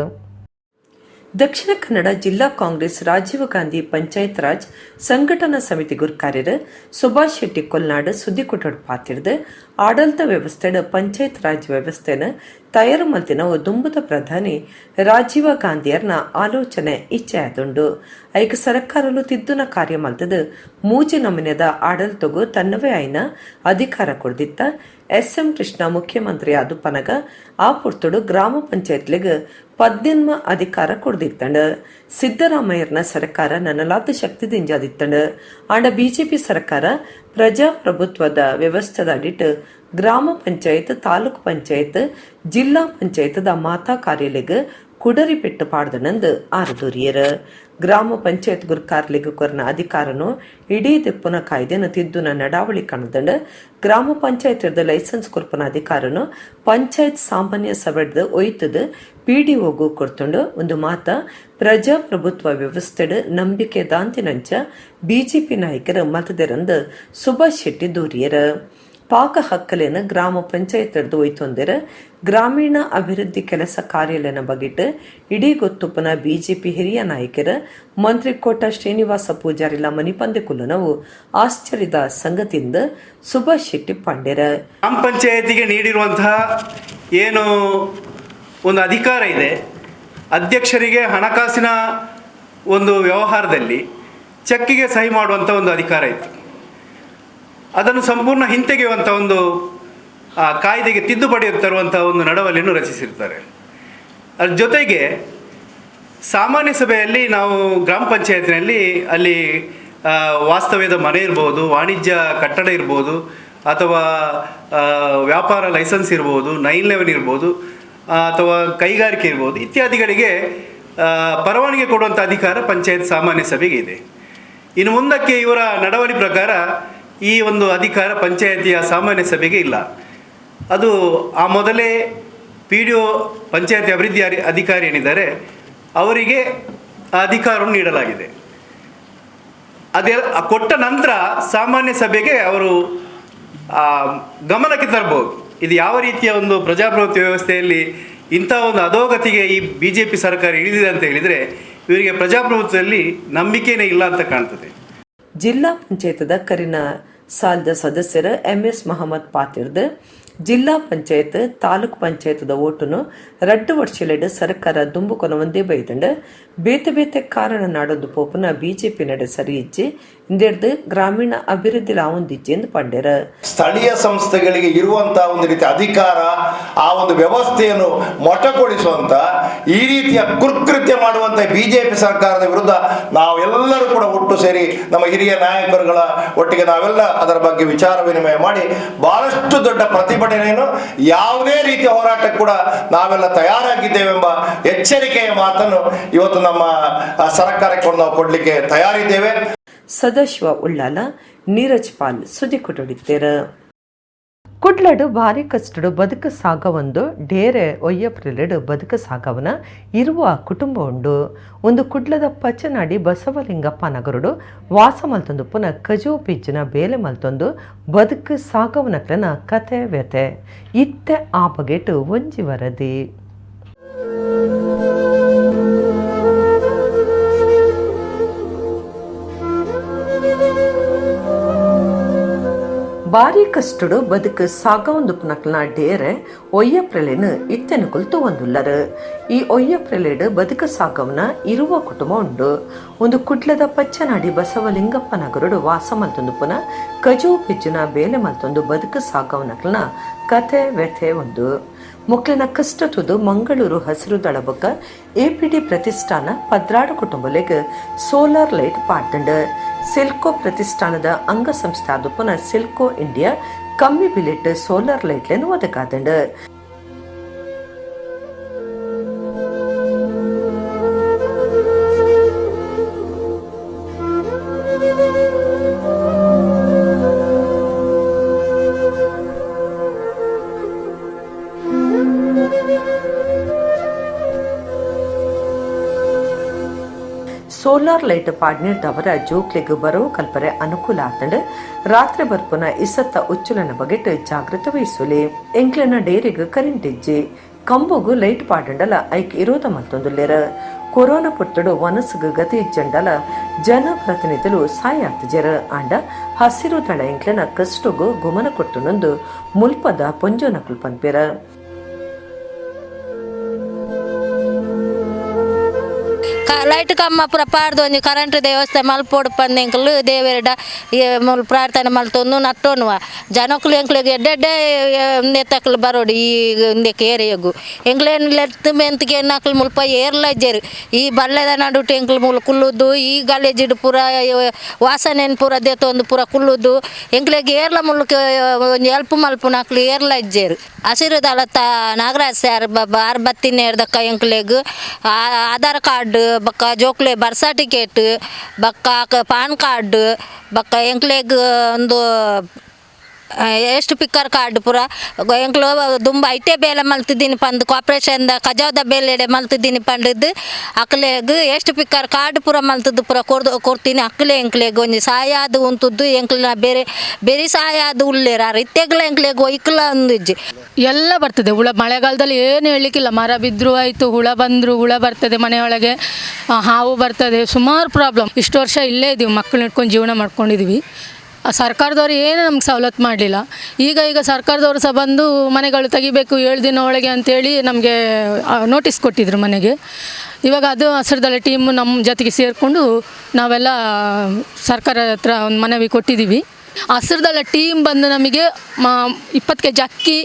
ದಕ್ಷಿಣ ಕನ್ನಡ ಜಿಲ್ಲಾ ಕಾಂಗ್ರೆಸ್ ರಾಜೀವ್ ಗಾಂಧಿ ಪಂಚಾಯತ್ ರಾಜ್ ಸಂಘಟನಾ ಸಮಿತಿ ಗುರ್ಕಾರ್ಯರು ಸುಭಾಷ್ ಶೆಟ್ಟಿ ಕೊಲ್ನಾಡ್ ಸುದ್ದಿಕುಟಡ್ ಪಾತಿರ್ದು ಆಡಳಿತ ವ್ಯವಸ್ಥೆಡ್ ಪಂಚಾಯತ್ ರಾಜ್ ವ್ಯವಸ್ಥೆನ ತಯಾರು ಮಲ್ತಿನ ದುಂಬುದ ಪ್ರಧಾನಿ ರಾಜೀವ ಗಾಂಧಿಯರ್ನ ಆಲೋಚನೆ ಇಚ್ಛೆ ಆದುಂಡು. ಐಕ್ ಸರ್ಕಾರಲು ತಿದ್ದುನ ಕಾರ್ಯ ಮಲ್ತದು ಮೂಜಿ ನಮೂನೆದ ಆಡಳಿತಗೂ ತನ್ನವೇ ಆಯ್ನ ಅಧಿಕಾರ ಕೊಡ್ದಿತ್ತ. ಎಸ್ ಎಂ ಕೃಷ್ಣ ಮುಖ್ಯಮಂತ್ರಿ ಆದು ಪನಗ ಆ ಪುರ್ತುಡು ಗ್ರಾಮ ಪಂಚಾಯತ್ಲಿಗ್ ಪದ್ನೆನ್ಮ ಅಧಿಕಾರ ಕೊಡ್ದಿತ್ತಂಡ. ಸಿದ್ದರಾಮಯ್ಯರ್ನ ಸರ್ಕಾರ ನನಲಾದ ಶಕ್ತಿ ದಿಂಜಾದಿತ್ತಂಡ. ಆಂಡ ಬಿಜೆಪಿ ಸರ್ಕಾರ ಪ್ರಜಾಪ್ರಭುತ್ವದ ವ್ಯವಸ್ಥೆದ ಅಡಿಟ್ ಗ್ರಾಮ ಪಂಚಾಯತ್, ತಾಲೂಕು ಪಂಚಾಯತ್, ಜಿಲ್ಲಾ ಪಂಚಾಯತ್ದ ಮಾತಾ ಕಾರ್ಯಾಲಯಗ್ ಕುಡರಿ ಪೆಟ್ಟು ಪಾಡ್ದನಂದು ಆರದೂರಿಯರ್. ಗ್ರಾಮ ಪಂಚಾಯತ್ ಗುರ್ಕಾರ್ಲಿಗ್ ಕೊರ್ನ ಅಧಿಕಾರನು ಇಡೀ ದೆಪ್ಪುನ ಕಾಯ್ದೆನ ತಿದ್ದುನ ನಡಾವಳಿ ಕಣದಂಡ. ಗ್ರಾಮ ಪಂಚಾಯತ್ ಲೈಸೆನ್ಸ್ ಕೊರ್ಪುನ ಅಧಿಕಾರನು ಪಂಚಾಯತ್ ಸಾಮಾನ್ಯ ಸಭೆಡ್ದು ಒಯ್ತದು ಪಿಡಿಒಗೂ ಕೊರ್ತುಂಡು. ಒಂದು ಮಾತ ಪ್ರಜಾಪ್ರಭುತ್ವ ವ್ಯವಸ್ಥೆಡ್ ನಂಬಿಕೆ ದಾಂತಿನಂಚ ಬಿಜೆಪಿ ನಾಯಕರು ಮತದೆರಂದು ಸುಭಾಷ್ ಶೆಟ್ಟಿ ದೂರಿಯರ್. ಪಾಕ ಹಕ್ಕಲೇನ ಗ್ರಾಮ ಪಂಚಾಯತ್ ಒಯ್ತೊಂದೆರ್. ಗ್ರಾಮೀಣ ಅಭಿವೃದ್ಧಿ ಕೆಲಸ ಕಾರ್ಯಾಲಯನ ಬಗೆಟ್ ಇಡೀ ಗೊತ್ತುಪ್ಪನ ಬಿಜೆಪಿ ಹಿರಿಯ ನಾಯಕರು ಮಂತ್ರಿ ಕೋಟ ಶ್ರೀನಿವಾಸ ಪೂಜಾರಿಲ ಮನಿಪಂದೆ ಕುಲ್ಲನವು ಆಶ್ಚರ್ಯದ ಸಂಗತಿಯಿಂದ ಸುಭಾಷ್ ಶೆಟ್ಟಿ ಪಾಂಡ್ಯರ. ಗ್ರಾಮ ಪಂಚಾಯತಿಗೆ ನೀಡಿರುವಂತಹ ಏನು ಒಂದು ಅಧಿಕಾರ ಇದೆ, ಅಧ್ಯಕ್ಷರಿಗೆ ಹಣಕಾಸಿನ ಒಂದು ವ್ಯವಹಾರದಲ್ಲಿ ಚೆಕ್ಕಿಗೆ ಸಹಿ ಮಾಡುವಂಥ ಒಂದು ಅಧಿಕಾರ ಇತ್ತು. ಅದನ್ನು ಸಂಪೂರ್ಣ ಹಿಂತೆಗೆಯುವಂಥ ಒಂದು ಕಾಯ್ದೆಗೆ ತಿದ್ದುಪಡಿ ತರುವಂಥ ಒಂದು ನಡವಳಿಯನ್ನು ರಚಿಸಿರ್ತಾರೆ. ಅದ್ರ ಜೊತೆಗೆ ಸಾಮಾನ್ಯ ಸಭೆಯಲ್ಲಿ ನಾವು ಗ್ರಾಮ ಪಂಚಾಯತ್ನಲ್ಲಿ ಅಲ್ಲಿ ವಾಸ್ತವ್ಯದ ಮನೆ ಇರ್ಬೋದು, ವಾಣಿಜ್ಯ ಕಟ್ಟಡ ಇರ್ಬೋದು, ಅಥವಾ ವ್ಯಾಪಾರ ಲೈಸೆನ್ಸ್ ಇರ್ಬೋದು, 911 ಇರ್ಬೋದು, ಅಥವಾ ಕೈಗಾರಿಕೆ ಇರ್ಬೋದು, ಇತ್ಯಾದಿಗಳಿಗೆ ಪರವಾನಗಿ ಕೊಡುವಂಥ ಅಧಿಕಾರ ಪಂಚಾಯತ್ ಸಾಮಾನ್ಯ ಸಭೆಗೆ ಇದೆ. ಇನ್ನು ಮುಂದಕ್ಕೆ ಇವರ ನಡವಳಿ ಪ್ರಕಾರ ಈ ಒಂದು ಅಧಿಕಾರ ಪಂಚಾಯತಿಯ ಸಾಮಾನ್ಯ ಸಭೆಗೆ ಇಲ್ಲ. ಅದು ಆ ಮೊದಲೇ ಪಿಡಿಒ, ಪಂಚಾಯತಿ ಅಭಿವೃದ್ಧಿ ಅಧಿಕಾರಿ ಏನಿದ್ದಾರೆ ಅವರಿಗೆ ಆ ಅಧಿಕಾರವನ್ನು ನೀಡಲಾಗಿದೆ. ಅದೇ ಕೊಟ್ಟ ನಂತರ ಸಾಮಾನ್ಯ ಸಭೆಗೆ ಅವರು ಗಮನಕ್ಕೆ ತರ್ಬೋದು. ಇದು ಯಾವ ರೀತಿಯ ಒಂದು ಪ್ರಜಾಪ್ರಭುತ್ವ ವ್ಯವಸ್ಥೆಯಲ್ಲಿ ಇಂಥ ಒಂದು ಅಧೋಗತಿಗೆ ಈ ಬಿಜೆಪಿ ಸರ್ಕಾರ ಇಳಿದಿದೆ ಅಂತ ಹೇಳಿದರೆ, ಇವರಿಗೆ ಪ್ರಜಾಪ್ರಭುತ್ವದಲ್ಲಿ ನಂಬಿಕೆನೇ ಇಲ್ಲ ಅಂತ ಕಾಣ್ತದೆ. ಜಿಲ್ಲಾ ಪಂಚಾಯತ್ದ ಕರಿನ ಸಾಲ್ದ ಸದಸ್ಯರ ಎಂಎಸ್ ಮಹಮ್ಮದ್ ಪಾತಿರ್ದು ಜಿಲ್ಲಾ ಪಂಚಾಯತ್, ತಾಲೂಕು ಪಂಚಾಯತ್ದ ಓಟುನು ರಡ್ಡು ವರ್ಷಲೆಡ್ ಸರ್ಕಾರ ದುಂಬುಕೊನ ಒಂದೇ ಬೈದಂಡ. ಬೇತೆ ಬೇತೆ ಕಾರಣ ನಾಡೊಂದು ಪೋಪುನ ಬಿಜೆಪಿ ನಡೆ ಸರಿ ಇಜ್ಜಿ, ಇಂದೆಡ್ದು ಗ್ರಾಮೀಣ ಅಭಿವೃದ್ಧಿ ಲಾವೊಂದಿಜ್ಜಿ ಎಂದು ಪಂಡ್ಯರ. ಸ್ಥಳೀಯ ಸಂಸ್ಥೆಗಳಿಗೆ ಇರುವಂತಹ ಒಂದು ರೀತಿಯ ಅಧಿಕಾರ, ಆ ಒಂದು ವ್ಯವಸ್ಥೆಯನ್ನು ಮೊಟಕುಗೊಳಿಸುವಂತ ಈ ರೀತಿಯ ಕುಕೃತ್ಯ ಮಾಡುವಂತ ಬಿಜೆಪಿ ಸರ್ಕಾರದ ವಿರುದ್ಧ ನಾವೆಲ್ಲರೂ ಕೂಡ ಒಟ್ಟು ಸೇರಿ, ನಮ್ಮ ಹಿರಿಯ ನಾಯಕರುಗಳ ಒಟ್ಟಿಗೆ ನಾವೆಲ್ಲ ಅದರ ಬಗ್ಗೆ ವಿಚಾರ ವಿನಿಮಯ ಮಾಡಿ, ಬಹಳಷ್ಟು ದೊಡ್ಡ ಪ್ರತಿಭಟನೆಯನ್ನು, ಯಾವುದೇ ರೀತಿಯ ಹೋರಾಟಕ್ಕೆ ಕೂಡ ನಾವೆಲ್ಲ ತಯಾರಾಗಿದ್ದೇವೆಂಬ ಎಚ್ಚರಿಕೆಯ ಮಾತನ್ನು ಇವತ್ತು ನಮ್ಮ ಸರ್ಕಾರಕ್ಕೆ ನಾವು ಕೊಡ್ಲಿಕ್ಕೆ ತಯಾರಿದ್ದೇವೆ. ಸದಾಶಿವ ಉಳ್ಳಾಲ, ನೀರಜ್ ಪಾಲ್ ಸುದ್ದಿ ಕೊಟ್ಟೊಡಿತ್ತೇರ. ಕುಡ್ಲಡು ಭಾರಿ ಕಷ್ಟಡು ಬದುಕು ಸಾಗವೊಂದು ಡೇರೆ ಒಯ್ಯಪ್ರಿಲೆಡು ಬದುಕು ಸಾಗವನ ಇರುವ ಕುಟುಂಬ ಉಂಡು. ಒಂದು ಕುಡ್ಲದ ಪಚನಾಡಿ ಬಸವಲಿಂಗಪ್ಪ ನಗರುಡು ವಾಸ ಮಲ್ತೊಂದು ಪುನಃ ಕಜೋ ಪಿಜ್ಜನ ಬೇಲೆ ಮಲ್ತೊಂದು ಬದುಕು ಸಾಗವನಕ್ಲನ ಕತೆ ವ್ಯತೆ ಇತ್ತೆ ಆ ಬಗೆಟು ಒಂಜಿ ವರದಿ. ಬಾರಿ ಕಷ್ಟಡು ಬದುಕು ಸಾಗವೊಂದು ಪುನಕ್ಲನ ಡೇರೆ ಒಯ್ಯಪ್ರಲೆನ್ ಇತ್ತೆನುಕುಲು ತೂವೊಂದುಲ್ಲರು. ಈ ಒಯ್ಯಪ್ರಲೆಡ್ ಬದುಕು ಸಾಗವನ ಇರುವ ಕುಟುಂಬ ಉಂಡು. ಒಂದು ಕುಡ್ಲದ ಪಚ್ಚನಾಡಿ ಬಸವಲಿಂಗಪ್ಪ ನಗರುಡು ವಾಸ ಮಲ್ತೊಂದು ಪುನ ಕಜೋ ಪಿಜ್ಜುನ ಬೇಲೆ ಮಲ್ತೊಂದು ಬದುಕು ಸಾಗವನಕ್ಲನ ಕಥೆ ವ್ಯಥೆ ಒಂದು. ಮೊಕ್ಲೆನ ಕಷ್ಟ ತುದು ಮಂಗಳೂರು ಹಸಿರು ದಳ ಬೊಕ್ಕ ಎಪಿಡಿ ಪ್ರತಿಷ್ಠಾನ 12 ಕುಟುಂಬಲೆಗ್ ಸೋಲಾರ್ ಲೈಟ್ ಪಾಡ್ದಂಡ್. ಸಿಲ್ಕೋ ಪ್ರತಿಷ್ಠಾನದ ಅಂಗಸಂಸ್ಥೆ ಆದುಪ್ಪುನ ಸಿಲ್ಕೋ ಇಂಡಿಯಾ ಕಮ್ಮಿ ಬಿಲೆಟ್ ಸೋಲಾರ್ ಲೈಟ್ಲೆನ್ ಒದಗಾದಂಡ್. Solar light ಪಾಡ್ನಿರ್ದವರ ಜೋಕ್ಲೆಗ್ ಬರವು ಕಲ್ಪರೆ ಅನುಕೂಲ ಆತಂಡ್. ರಾತ್ರಿ ಬರ್ಪುನ ಇಸತ್ತ ಉಚ್ಚುಲನ ಬಗೆಟ್ ಜಾಗೃತ ವಹಿಸುಲಿ. ಎಂಕ್ಲೆನ ಡೇರಿಗ್ ಕರೆಂಟ್ ಇಜ್ಜಿ, ಕಂಬೊಗು ಲೈಟ್ ಪಾಡಂಡಲ ಐಕ್ ಇರೋದ ಮಲ್ತೊಂದುಲ್ಲೆರ್. ಕೊರೋನಾ ಪೊರ್ತುಡು ವನಸುಗು ಗತಿ ಇಜ್ಜಂಡಲ ಜನಪ್ರತಿನಿಧಿಲು ಸಾಯಾತುಜೆರ್. ಆಂಡ ಹಸಿರು ದಳ ಎಂಕ್ಲೆನ ಕಷ್ಟೊಗು ಗುಮನ ಕೊಟ್ಟುನೊಂದು ಮುಲ್ಪದ ಪೊಂಜೋನಕುಲು ಪನ್ಪೆರ್. ಲೈಟ್ ಕಮ್ಮ ಪೂರ ಪಾಡ್ದು ಒಂಜಿ ಕರೆಂಟ್ ವ್ಯವಸ್ಥೆ ಮಲ್ಪೊಡು ಪಂದ್ ಎಂಕುಲು ದೇವೆರ್ಡ ಮೂಲು ಪ್ರಾರ್ಥನೆ ಮಲ್ತೊಂದು ನಟ್ಟೊನುವ. ಜನಕುಲು ಎಂಕ್ಲೆಗ್ ಎಡ್ಡೆ ಎಡ್ಡೆ ಉಂದೆತಕ್ಲು ಬರೋಡು ಈ ಉಂದೆಕ್ ಏರಿಯಾಗು. ಎಂಕ್ಲೆನ್ ಲೆತ್ತ್ ಮೆಂತ್ಗೆ ನಕುಲು ಮುಲ್ಪ ಏರ್ಲ ಇಜ್ಜೆರ್. ಈ ಬಲ್ಲೆದ ನಡುಟು ಎಂಕ್ಲು ಮೂಲು ಕುಲ್ಲುದು ಈ ಗಲೇಜಿಡ್ ಪೂರ ವಾಸನೆನ್ ಪೂರ ದೆತೊಂದು ಪೂರ ಕುಲ್ಲುದು ಎಂಕ್ಲೆಗ್ ಏರ್ಲ ಮುಲ್ಕ ಒಂಜಿ ಎಲ್ಪ್ ಮಲ್ಪುನಕ್ಲು ಏರ್ಲ ಇಜ್ಜೆರ್. ಹಸಿರು ದಳತ ನಾಗರಾಜ್ ಸರ್ ಬಾರ್ ಬತ್ತಿನೇರ್ದಕ್ಕ ಎಂಕ್ಲೆಗ್ ಆಧಾರ್ ಕಾರ್ಡ್ ಬೊಕ್ಕ ಜೋಕ್ಲೆ ಬರ್ತ್ ಸರ್ಟಿಫಿಕೇಟ್ ಬೊಕ್ಕ ಪಾನ್ ಕಾರ್ಡ್ ಬೊಕ್ಕ ಎಂಕ್ಲೆಗ್ ಒಂದು ಎಷ್ಟು ಪಿಕ್ಕರ್ ಕಾರ್ಡ್ ಪೂರ ಎಂಕ್ಲು ದುಂಬು ಐಟೇ ಬೇಲೆ ಮಲ್ತಿದ್ದೀನಿ ಪಂದ್ ಕಾರ್ಪೊರೇಷನ್ದ ಕಜಾವ್ದ ಬೇಲೆಡೆ ಮಲ್ತಿದ್ದೀನಿ ಪಂಡದ್ದು ಅಕ್ಲೆಗ್ ಎಷ್ಟು ಪಿಕ್ಕರ್ ಕಾರ್ಡ್ ಪೂರ ಮಲ್ತದ್ದು ಪೂರ ಕೊಡ್ತೀನಿ. ಅಕ್ಲೆ ಎಂಕ್ಲೆಗ್ ಒಂಜಿ ಸಹಾಯ ಆದ್ ಉಂತುದ್ದು ಎಂಕ್ಲೆನ ಬೇರೆ ಬೇರೆ ಸಹಾಯ ಆದ್ ಉಲ್ಲೇರ್ ಆರ್ ಇತ್ತೆಗ್ಲ ಎಂಕ್ಲೆಗ್ ಒಯ್ಕ್ಲ ಒಂದಿಜ್ಜಿ. ಎಲ್ಲ ಬರ್ತದೆ ಹುಳ. ಮಳೆಗಾಲದಲ್ಲಿ ಏನು ಹೇಳಲಿಕ್ಕಿಲ್ಲ, ಮರ ಬಿದ್ದರೂ ಆಯಿತು, ಹುಳ ಬಂದರೂ ಹುಳ ಬರ್ತದೆ ಮನೆಯೊಳಗೆ, ಹಾವು ಬರ್ತದೆ, ಸುಮಾರು ಪ್ರಾಬ್ಲಮ್. ಇಷ್ಟು ವರ್ಷ ಇಲ್ಲೇ ಇದ್ದೀವಿ, ಮಕ್ಕಳನ್ನ ಇಟ್ಕೊಂಡು ಜೀವನ ಮಾಡ್ಕೊಂಡಿದ್ದೀವಿ. ಸರ್ಕಾರದವ್ರು ಏನು ನಮ್ಗೆ ಸವಲತ್ತು ಮಾಡಲಿಲ್ಲ. ಈಗ ಈಗ ಸರ್ಕಾರದವರು ಸಹ ಬಂದು ಮನೆಗಳು ತೆಗಿಬೇಕು 7 ದಿನ ಒಳಗೆ ಅಂಥೇಳಿ ನಮಗೆ ನೋಟಿಸ್ ಕೊಟ್ಟಿದ್ರು ಮನೆಗೆ. ಇವಾಗ ಅದು ಹಸಿರುದಳ ಟೀಮು ನಮ್ಮ ಜೊತೆಗೆ ಸೇರಿಕೊಂಡು ನಾವೆಲ್ಲ ಸರ್ಕಾರದ ಹತ್ರ ಒಂದು ಮನವಿ ಕೊಟ್ಟಿದ್ದೀವಿ. ಹಸಿರುದಳ ಟೀಮ್ ಬಂದು ನಮಗೆ 20 ಕೆ ಜಿ ಅಕ್ಕಿ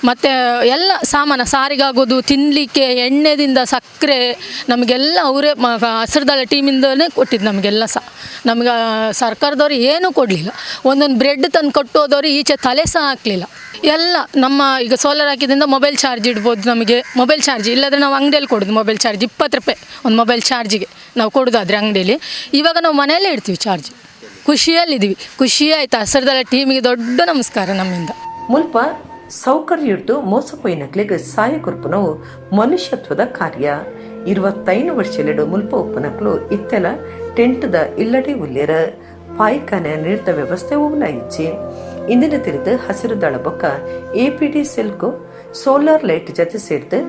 ಮತ್ತು ಎಲ್ಲ ಸಾಮಾನು, ಸಾರಿಗಾಗೋದು, ತಿನ್ನಲಿಕ್ಕೆ ಎಣ್ಣೆದಿಂದ ಸಕ್ಕರೆ, ನಮಗೆಲ್ಲ ಅವರೇ ಹಸಿರುದಳ ಟೀಮಿಂದಲೇ ಕೊಟ್ಟಿದ್ದು ನಮಗೆಲ್ಲ ಸಹ. ನಮ್ಗೆ ಸರ್ಕಾರದವ್ರು ಏನೂ ಕೊಡಲಿಲ್ಲ. ಒಂದೊಂದು ಬ್ರೆಡ್ ತಂದು ಕೊಟ್ಟು ಹೋದವರು ಈಚೆ ತಲೆ ಸಹ ಹಾಕಲಿಲ್ಲ. ಎಲ್ಲ ನಮ್ಮ ಈಗ ಸೋಲಾರ್ ಹಾಕಿದ್ರಿಂದ ಮೊಬೈಲ್ ಚಾರ್ಜ್ ಇಡ್ಬೋದು ನಮಗೆ. ಮೊಬೈಲ್ ಚಾರ್ಜ್ ಇಲ್ಲಾಂದರೆ ನಾವು ಅಂಗಡಿಯಲ್ಲಿ ಕೊಡೋದು ಮೊಬೈಲ್ ಚಾರ್ಜ್ 20 ರೂಪಾಯಿ ಒಂದು ಮೊಬೈಲ್ ಚಾರ್ಜಿಗೆ ನಾವು ಕೊಡೋದಾದರೆ ಅಂಗಡಿಯಲ್ಲಿ. ಇವಾಗ ನಾವು ಮನೆಯಲ್ಲೇ ಇಡ್ತೀವಿ ಚಾರ್ಜ್. ಖುಷಿಯಲ್ಲಿದ್ದೀವಿ, ಖುಷಿ ಆಯಿತು. ಹಸಿರುದಳ ಟೀಮಿಗೆ ದೊಡ್ಡ ನಮಸ್ಕಾರ ನಮ್ಮಿಂದ. ಮುಲ್ಪ ಸೌಕರ್ಯದ್ದು ಮೋಸಪೋಯಿನಕ್ಲೆಗ್ ಸಾಯ ಕೊರ್ಪುನವು ಮನುಷ್ಯತ್ವದ ಕಾರ್ಯ. 25 ವರ್ಷಲೆಡು ಮುಲ್ಪ ಉಪ್ಪುನಕ್ಲು ಇತ್ತೆಲ ಟೆಂಟ್ದ ಇಲ್ಲಡೆ ಉಲ್ಲೇರ. ಪಾಯ್ಖಾನೆ ನೀರ್ದ ವ್ಯವಸ್ಥೆ ಓಲ ಇಜ್ಜಿ. ಇಂದಿನ ತಿರಿದು ಹಸಿರು ದಳ ಬೊಕ್ಕ ಎಪಿಡಿ ಸಿಲ್ಕು ಸೋಲಾರ್ ಲೈಟ್ ಜೊತೆ ಸೇರ್ದು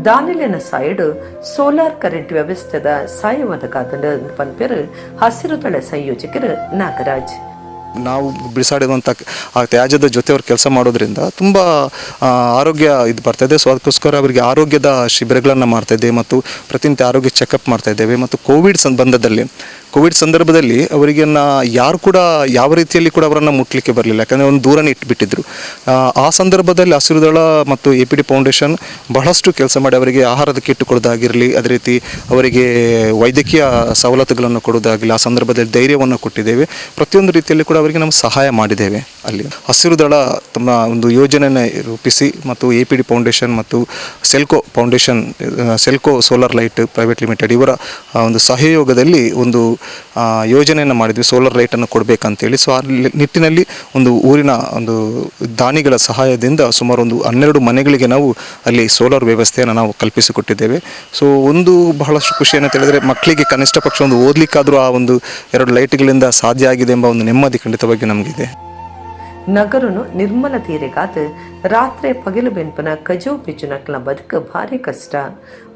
ದಾನಿಲಿನ ಸಾಯಡು ಸೋಲಾರ್ ಕರೆಂಟ್ ವ್ಯವಸ್ಥೆದ ಸಾಯವಾದ ಪನ್ಪೆರು ಹಸಿರು ದಳ ಸಂಯೋಜಕರು ನಾಗರಾಜ್. ನಾವು ಬಿಸಾಡಿರುವಂಥ ಆ ತ್ಯಾಜ್ಯದ ಜೊತೆ ಅವ್ರು ಕೆಲಸ ಮಾಡೋದ್ರಿಂದ ತುಂಬ ಆರೋಗ್ಯ ಇದು ಬರ್ತಾಯಿದೆ. ಸೊ ಅದಕ್ಕೋಸ್ಕರ ಅವರಿಗೆ ಆರೋಗ್ಯದ ಶಿಬಿರಗಳನ್ನು ಮಾಡ್ತಾಯಿದ್ದೇವೆ ಮತ್ತು ಪ್ರತಿನಿತ್ಯ ಆರೋಗ್ಯ ಚೆಕಪ್ ಮಾಡ್ತಾಯಿದ್ದೇವೆ. ಮತ್ತು ಕೋವಿಡ್ ಸಂದರ್ಭದಲ್ಲಿ ಅವರಿಗೆ ಯಾರು ಕೂಡ ಯಾವ ರೀತಿಯಲ್ಲಿ ಕೂಡ ಅವರನ್ನು ಮುಟ್ಟಲಿಕ್ಕೆ ಬರಲಿಲ್ಲ, ಯಾಕಂದರೆ ಒಂದು ದೂರನೇ ಇಟ್ಬಿಟ್ಟಿದ್ರು. ಆ ಸಂದರ್ಭದಲ್ಲಿ ಹಸಿರು ದಳ ಮತ್ತು A P D foundation ಬಹಳಷ್ಟು ಕೆಲಸ ಮಾಡಿ ಅವರಿಗೆ ಆಹಾರದ ಕಿಟ್ಟು ಕೊಡೋದಾಗಿರಲಿ, ಅದೇ ರೀತಿ ಅವರಿಗೆ ವೈದ್ಯಕೀಯ ಸವಲತ್ತುಗಳನ್ನು ಕೊಡೋದಾಗಲಿ, ಆ ಸಂದರ್ಭದಲ್ಲಿ ಧೈರ್ಯವನ್ನು ಕೊಟ್ಟಿದ್ದೇವೆ. ಪ್ರತಿಯೊಂದು ರೀತಿಯಲ್ಲಿ ಕೂಡ ಅವರಿಗೆ ನಾವು ಸಹಾಯ ಮಾಡಿದ್ದೇವೆ. ಅಲ್ಲಿ ಹಸಿರು ದಳ ತಮ್ಮ ಒಂದು ಯೋಜನೆಯನ್ನು ರೂಪಿಸಿ ಮತ್ತು A P D foundation ಮತ್ತು Selco foundation, Selco solar light private limited ಇವರ ಒಂದು ಸಹಯೋಗದಲ್ಲಿ ಒಂದು ಯೋಜನೆಯನ್ನು ಮಾಡಿದ್ವಿ, ಸೋಲಾರ್ ಲೈಟನ್ನು ಕೊಡಬೇಕಂತೇಳಿ. ಸೊ ಆ ನಿಟ್ಟಿನಲ್ಲಿ ಒಂದು ಊರಿನ ಒಂದು ದಾನಿಗಳ ಸಹಾಯದಿಂದ ಸುಮಾರು ಒಂದು 12 ಮನೆಗಳಿಗೆ ನಾವು ಅಲ್ಲಿ ಸೋಲಾರ್ ವ್ಯವಸ್ಥೆಯನ್ನು ನಾವು ಕಲ್ಪಿಸಿಕೊಟ್ಟಿದ್ದೇವೆ. ಸೊ ಒಂದು ಬಹಳಷ್ಟು ಖುಷಿ ಏನಂತ ಹೇಳಿದರೆ, ಮಕ್ಕಳಿಗೆ ಕನಿಷ್ಠ ಪಕ್ಷ ಒಂದು ಓದಲಿಕ್ಕಾದರೂ ಆ ಒಂದು 2 ಲೈಟ್ಗಳಿಂದ ಸಾಧ್ಯ ಆಗಿದೆ ಎಂಬ ಒಂದು ನೆಮ್ಮದಿ ಖಂಡಿತವಾಗಿ ನಮಗಿದೆ. ನಗರನು ನಿರ್ಮಲ ತೀರೆಗಾದ ರಾತ್ರಿ ಪಗಿಲು ಬೆನ್ಪನ ಕಜೋ ಬಿಜುನಕ್ಲ ಬದುಕು ಭಾರಿ ಕಷ್ಟ.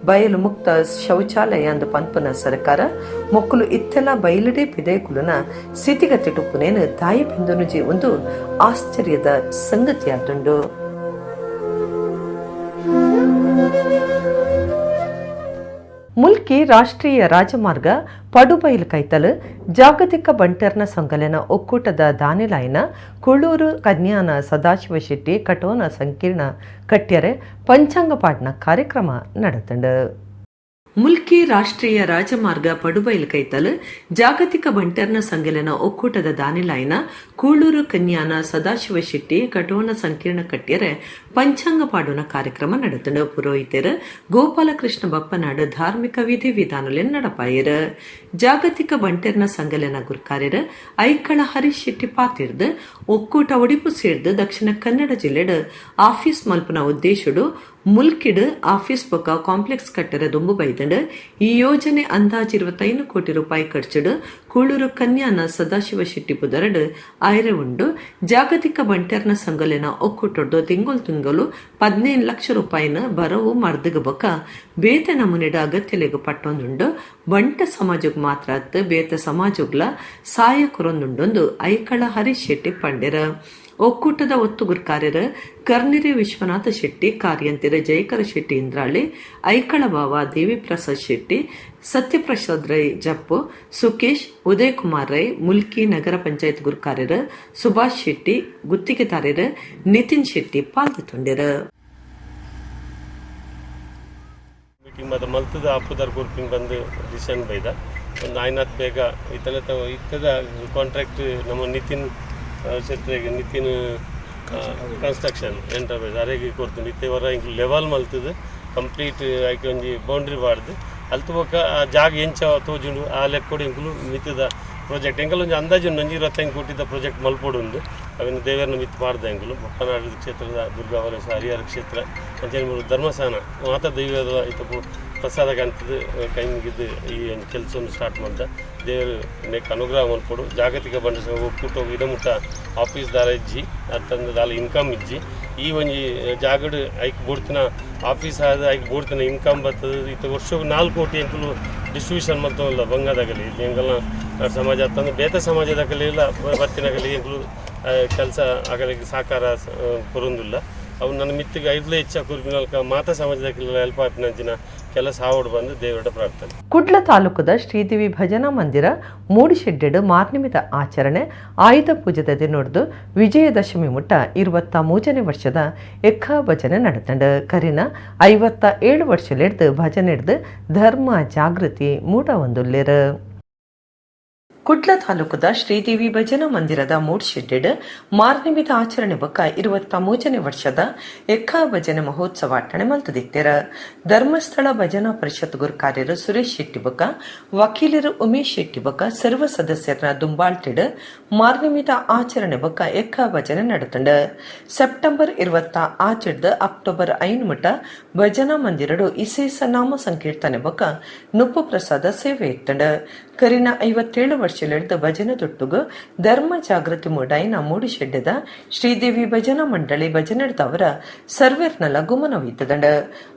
ಬಯಲು ಮುಕ್ತ ಶೌಚಾಲಯ ಅಂದ ಪನ್ಪನ ಸರ್ಕಾರ ಮೊಕ್ಕಲು ಇತ್ತೆಲ್ಲ ಬಯಲುಡೆ ಪಿದೆಕುಲನ ಸ್ಥಿತಿಗತಿ ಟುಪ್ಪುನೇನು ತಾಯಿ ಪಿಂದನುಜಿ ಒಂದು ಆಶ್ಚರ್ಯದ ಸಂಗತಿಯಾದುಂಡು. ಮುಲ್ಕಿ ರಾಷ್ಟ್ರೀಯ ರಾಜಮಾರ್ಗ ಪಡುಬೈಲು ಕೈತಲು ಜಾಗತಿಕ ಬಂಟರ್ನ ಸಂಘಲನ ಒಕ್ಕೂಟದ ದಾನಿಲಾಯನ ಕುಳ್ಳೂರು ಕನ್ಯಾನ ಸದಾಶಿವ ಶೆಟ್ಟಿ ಕಟೋನ ಸಂಕೀರ್ಣ ಕಟ್ಯರೆ ಪಂಚಾಂಗ ಪಾಟ್ನ ಕಾರ್ಯಕ್ರಮ ನಡೆತಂಡು. ಮುಲ್ಕಿ ರಾಷ್ಟ್ರೀಯ ರಾಜಮಾರ್ಗ ಪಡುಬೈಲು ಕೈತಲು ಜಾಗತಿಕ ಬಂಟರ್ನ ಸಂಘಲನ ಒಕ್ಕೂಟದ ದಾನಿಲಾಯನ ಕೂಳೂರು ಕನ್ಯಾನ ಸದಾಶಿವ ಶೆಟ್ಟಿ ಕಟೋನ ಸಂಕೀರ್ಣ ಕಟ್ಯರೆ ಪಂಚಾಂಗ ಪಾಡುನ ಕಾರ್ಯಕ್ರಮ ನಡೆತಂಡು. ಪುರೋಹಿತರು ಗೋಪಾಲಕೃಷ್ಣ ಬಪ್ಪನಾಡು ಧಾರ್ಮಿಕ ವಿಧಿ ವಿಧಾನಲೆನ್ ನಡಪಾಯರು. ಜಾಗತಿಕ ಬಂಟರ್ನ ಸಂಘಲನ ಗುರ್ಕಾರ್ಯರು ಐಕಳ ಹರೀಶ್ ಶೆಟ್ಟಿ ಪಾತಿರ್ದು ಒಕ್ಕೂಟ ಒಡಿಪು ಸೇರ್ದು ದಕ್ಷಿಣ ಕನ್ನಡ ಜಿಲ್ಲೆಡು ಆಫೀಸ್ ಮಲ್ಪನ ಉದ್ದೇಶಡು ಮುಲ್ಕಿಡ್ ಆಫೀಸ್ ಬೊಕ್ಕ ಕಾಂಪ್ಲೆಕ್ಸ್ ಕಟ್ಟರ ದುಂಬು ಬೈದಂಡ್. ಈ ಯೋಜನೆ ಅಂದಾಜು 25 ಕೋಟಿ ರೂಪಾಯಿ ಖರ್ಚುಡು ಕೂಳೂರು ಕನ್ಯಾನ ಸದಾಶಿವ ಶೆಟ್ಟಿ ಪುದರಡ್ ಆಯ್ರೆ ಉಂಡು. ಜಾಗತಿಕ ಬಂಟೆರ್ನ ಸಂಘಲೆನ ಒಕ್ಕೂಟೊಡ್ದು ತಿಂಗೊಲು ತಿಂಗೊಲು 15 ಲಕ್ಷ ರೂಪಾಯಿನ ಬರವು ಮರ್ದಗ ಬೊಕ್ಕ ಬೇತೆ ನಮೂನೆಡ್ ಅಗತ್ಯಲೆಗ್ ಪಟ್ಟೊಂದುಂಡು. ಬಂಟ ಸಮಾಜಗ್ ಮಾತ್ರ ಅತ್ ಬೇತೆ ಸಮಾಜಗ್ಲ ಸಾಯ ಕೊರೊಂದುಂಡೊಂದು ಐಕಳ ಹರೀಶ್ ಶೆಟ್ಟಿ ಪಂಡೆರ. ಒಕ್ಕೂಟದ ಒತ್ತುಗುರ್ಕಾರ್ಯರು ಕರ್ನಿರೆ ವಿಶ್ವನಾಥ ಶೆಟ್ಟಿ, ಕಾರ್ಯಂತಿರ ಜಯಕರ ಶೆಟ್ಟಿ ಇಂದ್ರಾಳಿ, ಐಕಳ ಬಾವ ದೇವಿಪ್ರಸಾದ್ ಶೆಟ್ಟಿ, ಸತ್ಯಪ್ರಸಾದ್ ರೈ ಜಪ್ಪು, ಸುಕೇಶ್, ಉದಯ್ ಕುಮಾರ್ ರೈ, ಮುಲ್ಕಿ ನಗರ ಪಂಚಾಯತ್ ಗುರ್ಕಾರ್ಯರು ಸುಭಾಷ್ ಶೆಟ್ಟಿ, ಗುತ್ತಿಗೆದಾರರು ನಿತಿನ್ ಶೆಟ್ಟಿ ಪಾಲ್ಗೊಂಡಿರು. ಮೀಟಿಂಗ್ ಮಾತ್ರ ಮಲ್ತದ ಆಪುದಾರ್ ಕೊರ್ಪಿಂಗ್ ಬಂದು ಡಿಸಿಷನ್ ಬೈದ ಒಂದು ಆಯ್ನಾಥ್ ಬೇಗ ಇತನೆ ಇತ್ತದ ಕಾಂಟ್ರಾಕ್ಟ್ ನಮ್ಮ ನಿತಿನ್ ಶೆಟ್ರಿಗೆ ನಿತಿನ್ ಕನ್ಸ್ಟ್ರಕ್ಷನ್ ಎಂಟರ್ಪ್ರೈಸ್ ಅರೆಗೆ ಕೊಡ್ತೀನಿ. ಇತ್ತೆ ವರ ಇಂಕ್ ಲೆವೆಲ್ ಮಲ್ತದ ಕಂಪ್ಲೀಟ್ ಐಕೆ ಒಂಜಿ ಬೌಂಡ್ರಿ ಬಾರ್ದು ಅಲ್ತು ಬೊಕ್ಕ ಆ ಜಾಗ ಎಂಚ ತೋಜುಂಡು ಆ ಲೆಕ್ಕೊಡು ಇಂಕುಲು ಮಿತ್ತದ ಪ್ರಾಜೆಕ್ಟ್ ಎಂಕಲ್ ಒಂಜಿ ಅಂದಾಜು ಒಂಜಿ 25 ಕೋಟಿದ ಪ್ರಾಜೆಕ್ಟ್ ಮಲ್ಪೊಡು ಉಂದು. ಅವಿನ ದೇವರನ್ನ ಮಿತ್ತು ಪಾಡ್ದ ಎಂಕುಲು ಬಪ್ಪನಾಡು ಕ್ಷೇತ್ರದ ದುರ್ಗಾವಲೇಶ ಹರಿಹರ ಕ್ಷೇತ್ರ ಅಂಚನೆ ಮೂರು ಧರ್ಮಸ್ಥಾನ ಮಾತ ದೈವದ ಇತ್ತಪು ಪ್ರಸಾದ ಕಂತದ ಕೈ ಮುಗಿದು ಈ ಒಂದು ಕೆಲಸವನ್ನು ಸ್ಟಾರ್ಟ್ ಮಾಡ್ದ ದೇವರು ನೆಕ್ ಅನುಗ್ರಹ ಮಲ್ಪೊಡು. ಜಾಗತಿಕ ಬಂಡ ಒಕ್ಕೂಟ ಇಡಮುಟ್ಟ ಆಫೀಸ್ ದಾರ ಇಜ್ಜಿ ಅತ್ತಂದ ದಾಲ ಇನ್ಕಮ್ ಇಜ್ಜಿ. ಈ ಒಂಜಿ ಜಾಗಡ್ ಐಕ್ ಬೋಡ್ತಿನ ಆಫೀಸ್ ಆದ ಐಕ್ ಬೋಡ್ತಿನ ಇನ್ಕಮ್ ಬರ್ತದೆ. ಇತ್ತ ವರ್ಷಕ್ಕೆ 4 ಕೋಟಿ ಎಂಕುಲು ಡಿಸ್ಟ್ರಿಬ್ಯೂಷನ್ ಮಲ್ತವಲ್ಲ ಬಂಗಾದಾಗಲಿ ಎಂಕಲ್ನ ಸಮಾಜ ಅತ್ತಂದ್ರೆ ಬೇತೆ ಸಮಾಜದಾಗಲಿ ಇಲ್ಲ ಬತ್ತಿನಾಗಲಿ ಎಂಕುಲು ಕೆಲಸ ಆಗಲಿಕ್ಕೆ ಸಹಕಾರ ಕೊರೊಂದಿಲ್ಲ. ಅವು ನನ್ನ ಮಿತ್ತಿಗೆ 5 ಹೆಚ್ಚ ಕುರ್ಬಿನಲ್ಕ ಮಾತಾ ಸಮಾಜದಾಗಲಿ ಹೆಲ್ಪ್ ಆಪಿನಂಚಿನ ಕೆಲಸ ಆವಡ್ ಬಂದು ದೇವರ ಪ್ರಾರ್ಥನೆ. ಕುಡ್ಲ ತಾಲೂಕದ ಶ್ರೀದೇವಿ ಭಜನಾ ಮಂದಿರ ಮೂಡಿಶೆಡ್ಡೆಡು ಮಾರ್ನಿಮಿತ ಆಚರಣೆ ಆಯುಧ ಪೂಜೆದ ದಿನೊಡ್ದು ವಿಜಯದಶಮಿ ಮುಟ್ಟ 23ನೇ ವರ್ಷದ ಎಕ್ಕ ಭಜನೆ ನಡೆತಂಡು. ಕರಿನ 57 ವರ್ಷಲೆಡ್ದು ಭಜನೆ ಹಿಡ್ದು ಧರ್ಮ ಜಾಗೃತಿ ಮೂಡ ಒಂದುಲ್ಲೇರು. ಕುಡ್ಲ ತಾಲೂಕದ ಶ್ರೀದೇವಿ ಭಜನಾ ಮಂದಿರದ ಮೂಡ್ಶೆಡ್ಡೆಡ್ ಮಾರ್ನಿಮಿತ ಆಚರಣೆ ಬೊಕ್ಕ 23ನೇ ವರ್ಷದ ಎಕ್ಕ ಭಜನೆ ಮಹೋತ್ಸವ ಅಟ್ಟಣೆ ಮಲ್ತದಿತ್ತೆರ. ಧರ್ಮಸ್ಥಳ ಭಜನಾ ಪರಿಷತ್ ಗುರುಕಾರ್ಯರು ಸುರೇಶ್ ಶೆಟ್ಟಿ ಬೊಕ್ಕ ವಕೀಲರು ಉಮೇಶ್ ಶೆಟ್ಟಿ ಬೊಕ್ಕ ಸರ್ವ ಸದಸ್ಯರ ದುಂಬಾಳ್ತಿಡ್ ಮಾರ್ನಿಮಿತ ಆಚರಣೆ ಬೊಕ್ಕ ಎಕ್ಕ ಭಜನೆ ನಡೆತಂಡ. ಸೆಪ್ಟೆಂಬರ್ 26 ಅಕ್ಟೋಬರ್ 5 ಮುಟ್ಟ ಭಜನಾ ಮಂದಿರಡು ಇಸೇಸ ನಾಮ ಸಂಕೀರ್ತನೆ ಬೊಕ್ಕ ನುಪ್ಪು ಪ್ರಸಾದ ಸೇವೆ ಇತ್ತಂಡ. ಕರಿನ 57 ವರ್ಷಲೆಡ್ದು ಭಜನೆ ತೊಟ್ಟುಗು ಧರ್ಮ ಜಾಗೃತಿ ಮೂಡಾಯಿನ ಮೂಡಿಶೆಡ್ಡದ ಶ್ರೀದೇವಿ ಭಜನಾ ಮಂಡಳಿ ಭಜನೆಡ್ದವರ ಸರ್ವೇರ್ನಲ ಗುಮನವಿತ್ತದಂಡ.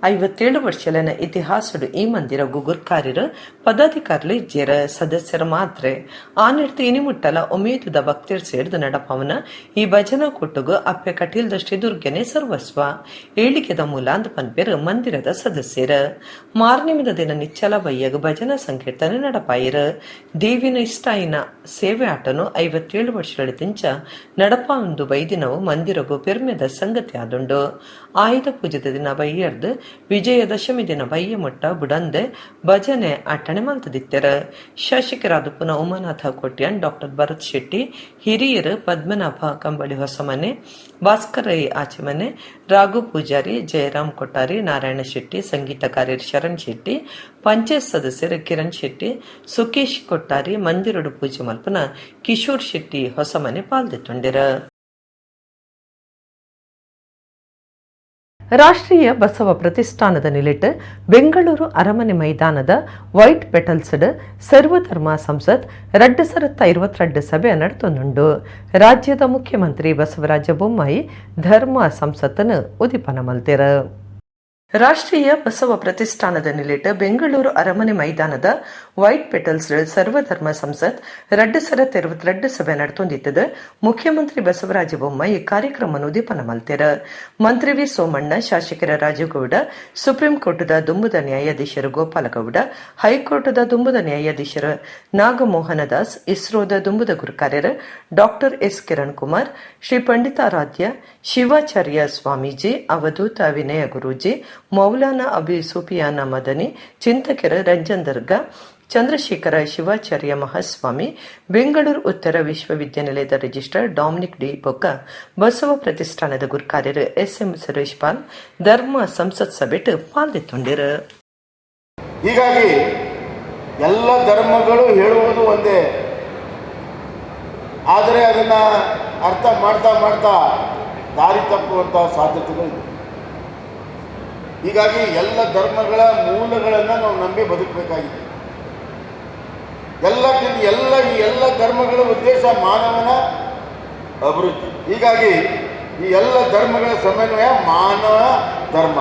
57 ವರ್ಷಲೆನ ಇತಿಹಾಸಡು ಈ ಮಂದಿರ ಗುಗುರ್ಕಾರ್ಯರು ಪದಾಧಿಕಾರಿಲು ಇಜ್ಜೇರ ಸದಸ್ಯರ ಮಾತ್ರೆ ಆನಿಡ್ತು ಇನಿಮುಟ್ಟಲ ಉಮೇದುದ ಭಕ್ತಿರ್ ಸೇರ್ದು ನಡಪವನ ಈ ಭಜನಾ ಕೊಟ್ಟುಗು ಅಪ್ಪೆ ಕಟೀಲ್ದ ಶ್ರೀ ದುರ್ಗೆನೆ ಸರ್ವಸ್ವ ಏಳಿಗೆದ ಮೂಲ ಅಂದ್ ಪನ್ಪೇರು ಮಂದಿರದ ಸದಸ್ಯರು. ಮಾರ್ನಿಮಿದ ದಿನ ನಿಚ್ಚಲ ಬಯ್ಯಗ ಭಜನಾ ಸಂಕೀರ್ತನೆ ನಡಪಾಯಿರು. ದೇವಿನ ಇಷ್ಟಾಯಿನ ಸೇವೆ ಆಟನು 57 ವರ್ಷಗಳ ತಿಂಚ ನಡಪ ಒಂದು ಬೈದಿನವು ಮಂದಿರಗು ಪೆರ್ಮೆದ ಸಂಗತಿ ಆದುಂಡು. ಆಯುಧ ಪೂಜೆದ ದಿನ ಬೈಯರ್ದು ವಿಜಯದಶಮಿ ದಿನ ಬಯ್ಯ ಮುಟ್ಟ ಬುಡಂದೆ ಭಜನೆ ಅಟ್ಟಣೆ ಮಲ್ತದಿತ್ತೆರ. ಶಾಸಕರಾದ ಪುನಃ ಉಮಾನಾಥ ಕೋಟ್ಯಾನ್, ಡಾಕ್ಟರ್ ಭರತ್ ಶೆಟ್ಟಿ, ಹಿರಿಯರು ಪದ್ಮನಾಭ ಕಂಬಳಿ ಹೊಸಮನೆ, ಭಾಸ್ಕರ್ ರೈ ಆಚೆಮನೆ, ರಾಘು ಪೂಜಾರಿ, ಜಯರಾಮ್ ಕೊಟ್ಟಾರಿ, ನಾರಾಯಣ ಶೆಟ್ಟಿ, ಸಂಗೀತಕಾರ್ಯರು ಶರಣ್ ಶೆಟ್ಟಿ, ಪಂಚಾಯತ್ ಸದಸ್ಯರು ಕಿರಣ್ ಶೆಟ್ಟಿ, ಸುಕೇಶ್ ಕೊಟ್ಟಾರಿ, ಮಂದಿರಡು ಪೂಜೆ ಮಲ್ಪನ ಕಿಶೋರ್ ಶೆಟ್ಟಿ ಹೊಸಮನೆ ಪಾಲ್ದಿತ್ತುಂಡಿರ. ರಾಷ್ಟ್ರೀಯ ಬಸವ ಪ್ರತಿಷ್ಠಾನದ ನಿಲೆಟ್ ಬೆಂಗಳೂರು ಅರಮನೆ ಮೈದಾನದ ವೈಟ್ ಪೆಟಲ್ಸ್ಡ್ ಸರ್ವಧರ್ಮ ಸಂಸತ್ 2022 ಸಭೆ ನಡೆತೊಂದುಂಡು. ರಾಜ್ಯದ ಮುಖ್ಯಮಂತ್ರಿ ಬಸವರಾಜ ಬೊಮ್ಮಾಯಿ ಧರ್ಮ ಸಂಸತ್ತನ್ನು ಉದಿಪನ ಮಲ್ತೆರ. ರಾಷ್ಟ್ರೀಯ ಬಸವ ಪ್ರತಿಷ್ಠಾನದ ನಿಲೆಟ್ ಬೆಂಗಳೂರು ಅರಮನೆ ಮೈದಾನದ ವೈಟ್ ಪೆಟಲ್ಸ್ ಸರ್ವಧರ್ಮ ಸಂಸತ್ 2022 ಸಭೆ ನಡೆತೊಂದಿತ್ತದ. ಮುಖ್ಯಮಂತ್ರಿ ಬಸವರಾಜ ಬೊಮ್ಮಾಯಿ ಕಾರ್ಯಕ್ರಮ ಉದಿಪನ ಮಲ್ತೆರ. ಮಂತ್ರಿ ವಿ ಸೋಮಣ್ಣ, ಶಾಸಕರ ರಾಜುಗೌಡ, ಸುಪ್ರೀಂ ಕೋರ್ಟದ ದುಂಬುದ ನ್ಯಾಯಾಧೀಶರು ಗೋಪಾಲಗೌಡ, ಹೈಕೋರ್ಟದ ದುಂಬುದ ನ್ಯಾಯಾಧೀಶರು ನಾಗಮೋಹನ ದಾಸ್, ಇಸ್ರೋದ ದುಂಬುದ ಗುರುಕಾರ್ಯರು ಡಾಕ್ಟರ್ ಎಸ್ ಕಿರಣ್ ಕುಮಾರ್, ಶ್ರೀ ಪಂಡಿತಾರಾಧ್ಯ ಶಿವಾಚಾರ್ಯ ಸ್ವಾಮೀಜಿ, ಅವಧೂತ ವಿನಯ ಗುರೂಜಿ, ಮೌಲಾನಾ ಅಬಿ ಸೂಫಿಯಾನ ಮದನಿ, ಚಿಂತಕರ ರಂಜನ್ ದರ್ಗಾ, ಚಂದ್ರಶೇಖರ ಶಿವಾಚಾರ್ಯ ಮಹಾಸ್ವಾಮಿ, ಬೆಂಗಳೂರು ಉತ್ತರ ವಿಶ್ವವಿದ್ಯಾನಿಲಯದ ರಿಜಿಸ್ಟ್ರಾರ್ ಡಾಮಿನಿಕ್ ಡಿ ಬೊಕ್ಕ, ಬಸವ ಪ್ರತಿಷ್ಠಾನದ ಗುರುಕಾರ್ಯರು ಎಸ್ ಎಂ ಸುರೇಶ್ ಪಾಲ್ ಧರ್ಮ ಸಂಸತ್ ಸಭೆಟ್ ಪಾಲ್ದಿತ್ತುಂಡಿರು. ಹೀಗಾಗಿ ಎಲ್ಲ ಧರ್ಮಗಳು ಹೇಳುವುದು ಒಂದೇ, ಆದರೆ ಅದನ್ನು ಅರ್ಥ ಮಾಡ್ತಾ ಮಾಡ್ತಾ ದಾರಿ ತಪ್ಪುವಂತಹ ಸಾಧ್ಯತೆಗಳಿದೆ. ಹೀಗಾಗಿ ಎಲ್ಲ ಧರ್ಮಗಳ ಮೂಲಗಳನ್ನು ನಾವು ನಂಬಿ ಬದುಕಬೇಕಾಗಿದೆ. ಎಲ್ಲಕ್ಕಿಂತ ಎಲ್ಲ ಈ ಎಲ್ಲ ಧರ್ಮಗಳ ಉದ್ದೇಶ ಮಾನವನ ಅಭಿವೃದ್ಧಿ. ಹೀಗಾಗಿ ಈ ಎಲ್ಲ ಧರ್ಮಗಳ ಸಮನ್ವಯ ಮಾನವ ಧರ್ಮ,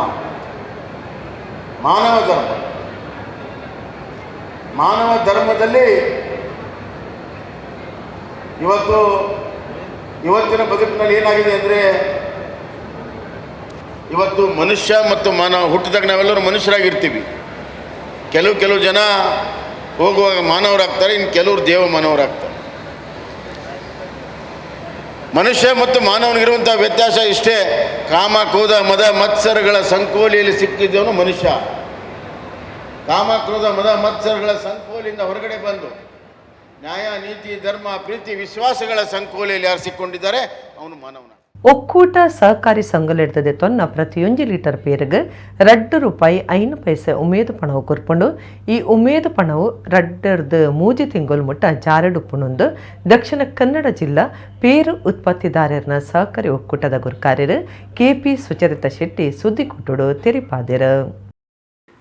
ಮಾನವ ಧರ್ಮ. ಮಾನವ ಧರ್ಮದಲ್ಲಿ ಇವತ್ತಿನ ಬದುಕಿನಲ್ಲಿ ಏನಾಗಿದೆ ಅಂದರೆ, ಇವತ್ತು ಮನುಷ್ಯ ಮತ್ತು ಮಾನವ ಹುಟ್ಟಿದಾಗ ನಾವೆಲ್ಲರೂ ಮನುಷ್ಯರಾಗಿರ್ತೀವಿ. ಕೆಲವು ಜನ ಹೋಗುವಾಗ ಮಾನವರಾಗ್ತಾರೆ, ಇನ್ನು ಕೆಲವರು ದೇವ ಮಾನವರಾಗ್ತಾರೆ. ಮನುಷ್ಯ ಮತ್ತು ಮಾನವನಿಗಿರುವಂಥ ವ್ಯತ್ಯಾಸ ಇಷ್ಟೇ. ಕಾಮ, ಕ್ರೋಧ, ಮದ, ಮತ್ಸರಗಳ ಸಂಕೋಲಿಯಲ್ಲಿ ಸಿಕ್ಕಿದ್ದವನು ಮನುಷ್ಯ. ಕಾಮ, ಕ್ರೋಧ, ಮದ, ಮತ್ಸರಗಳ ಸಂಕೋಲಿಯಿಂದ ಹೊರಗಡೆ ಬಂದು ನ್ಯಾಯ, ನೀತಿ, ಧರ್ಮ, ಪ್ರೀತಿ, ವಿಶ್ವಾಸಗಳ ಸಂಕೋಲೆಯಲ್ಲಿ ಯಾರು ಸಿಕ್ಕೊಂಡಿದ್ದಾರೆ ಅವನು ಮಾನವನ. ಒಕ್ಕೂಟ ಸಹಕಾರಿ ಸಂಘಲಿಡ್ತದೆ ತೊನ್ನ ಪ್ರತಿಯೊಂದು ಲೀಟರ್ ಪೇರಿಗೆ 2 ರೂಪಾಯಿ 5 ಪೈಸೆ ಉಮೇದು ಪಣವು ಕೊರ್ಪುಂಡು. ಈ ಉಮೇದು ಪಣವು 2ರ್ದು 3 ತಿಂಗಳು ಮುಟ್ಟ ಜಾರಡುಪ್ಪುಣೊಂದು ದಕ್ಷಿಣ ಕನ್ನಡ ಜಿಲ್ಲಾ ಪೇರು ಉತ್ಪತ್ತಿದಾರರ ಸಹಕಾರಿ ಒಕ್ಕೂಟದ ಗುರ್ಕಾರ್ಯರು ಕೆಪಿ ಸುಚರಿತಾ ಶೆಟ್ಟಿ ಸುದ್ದಿಕೊಟ್ಟುಡು ತೆರಿಪಾದೆರು.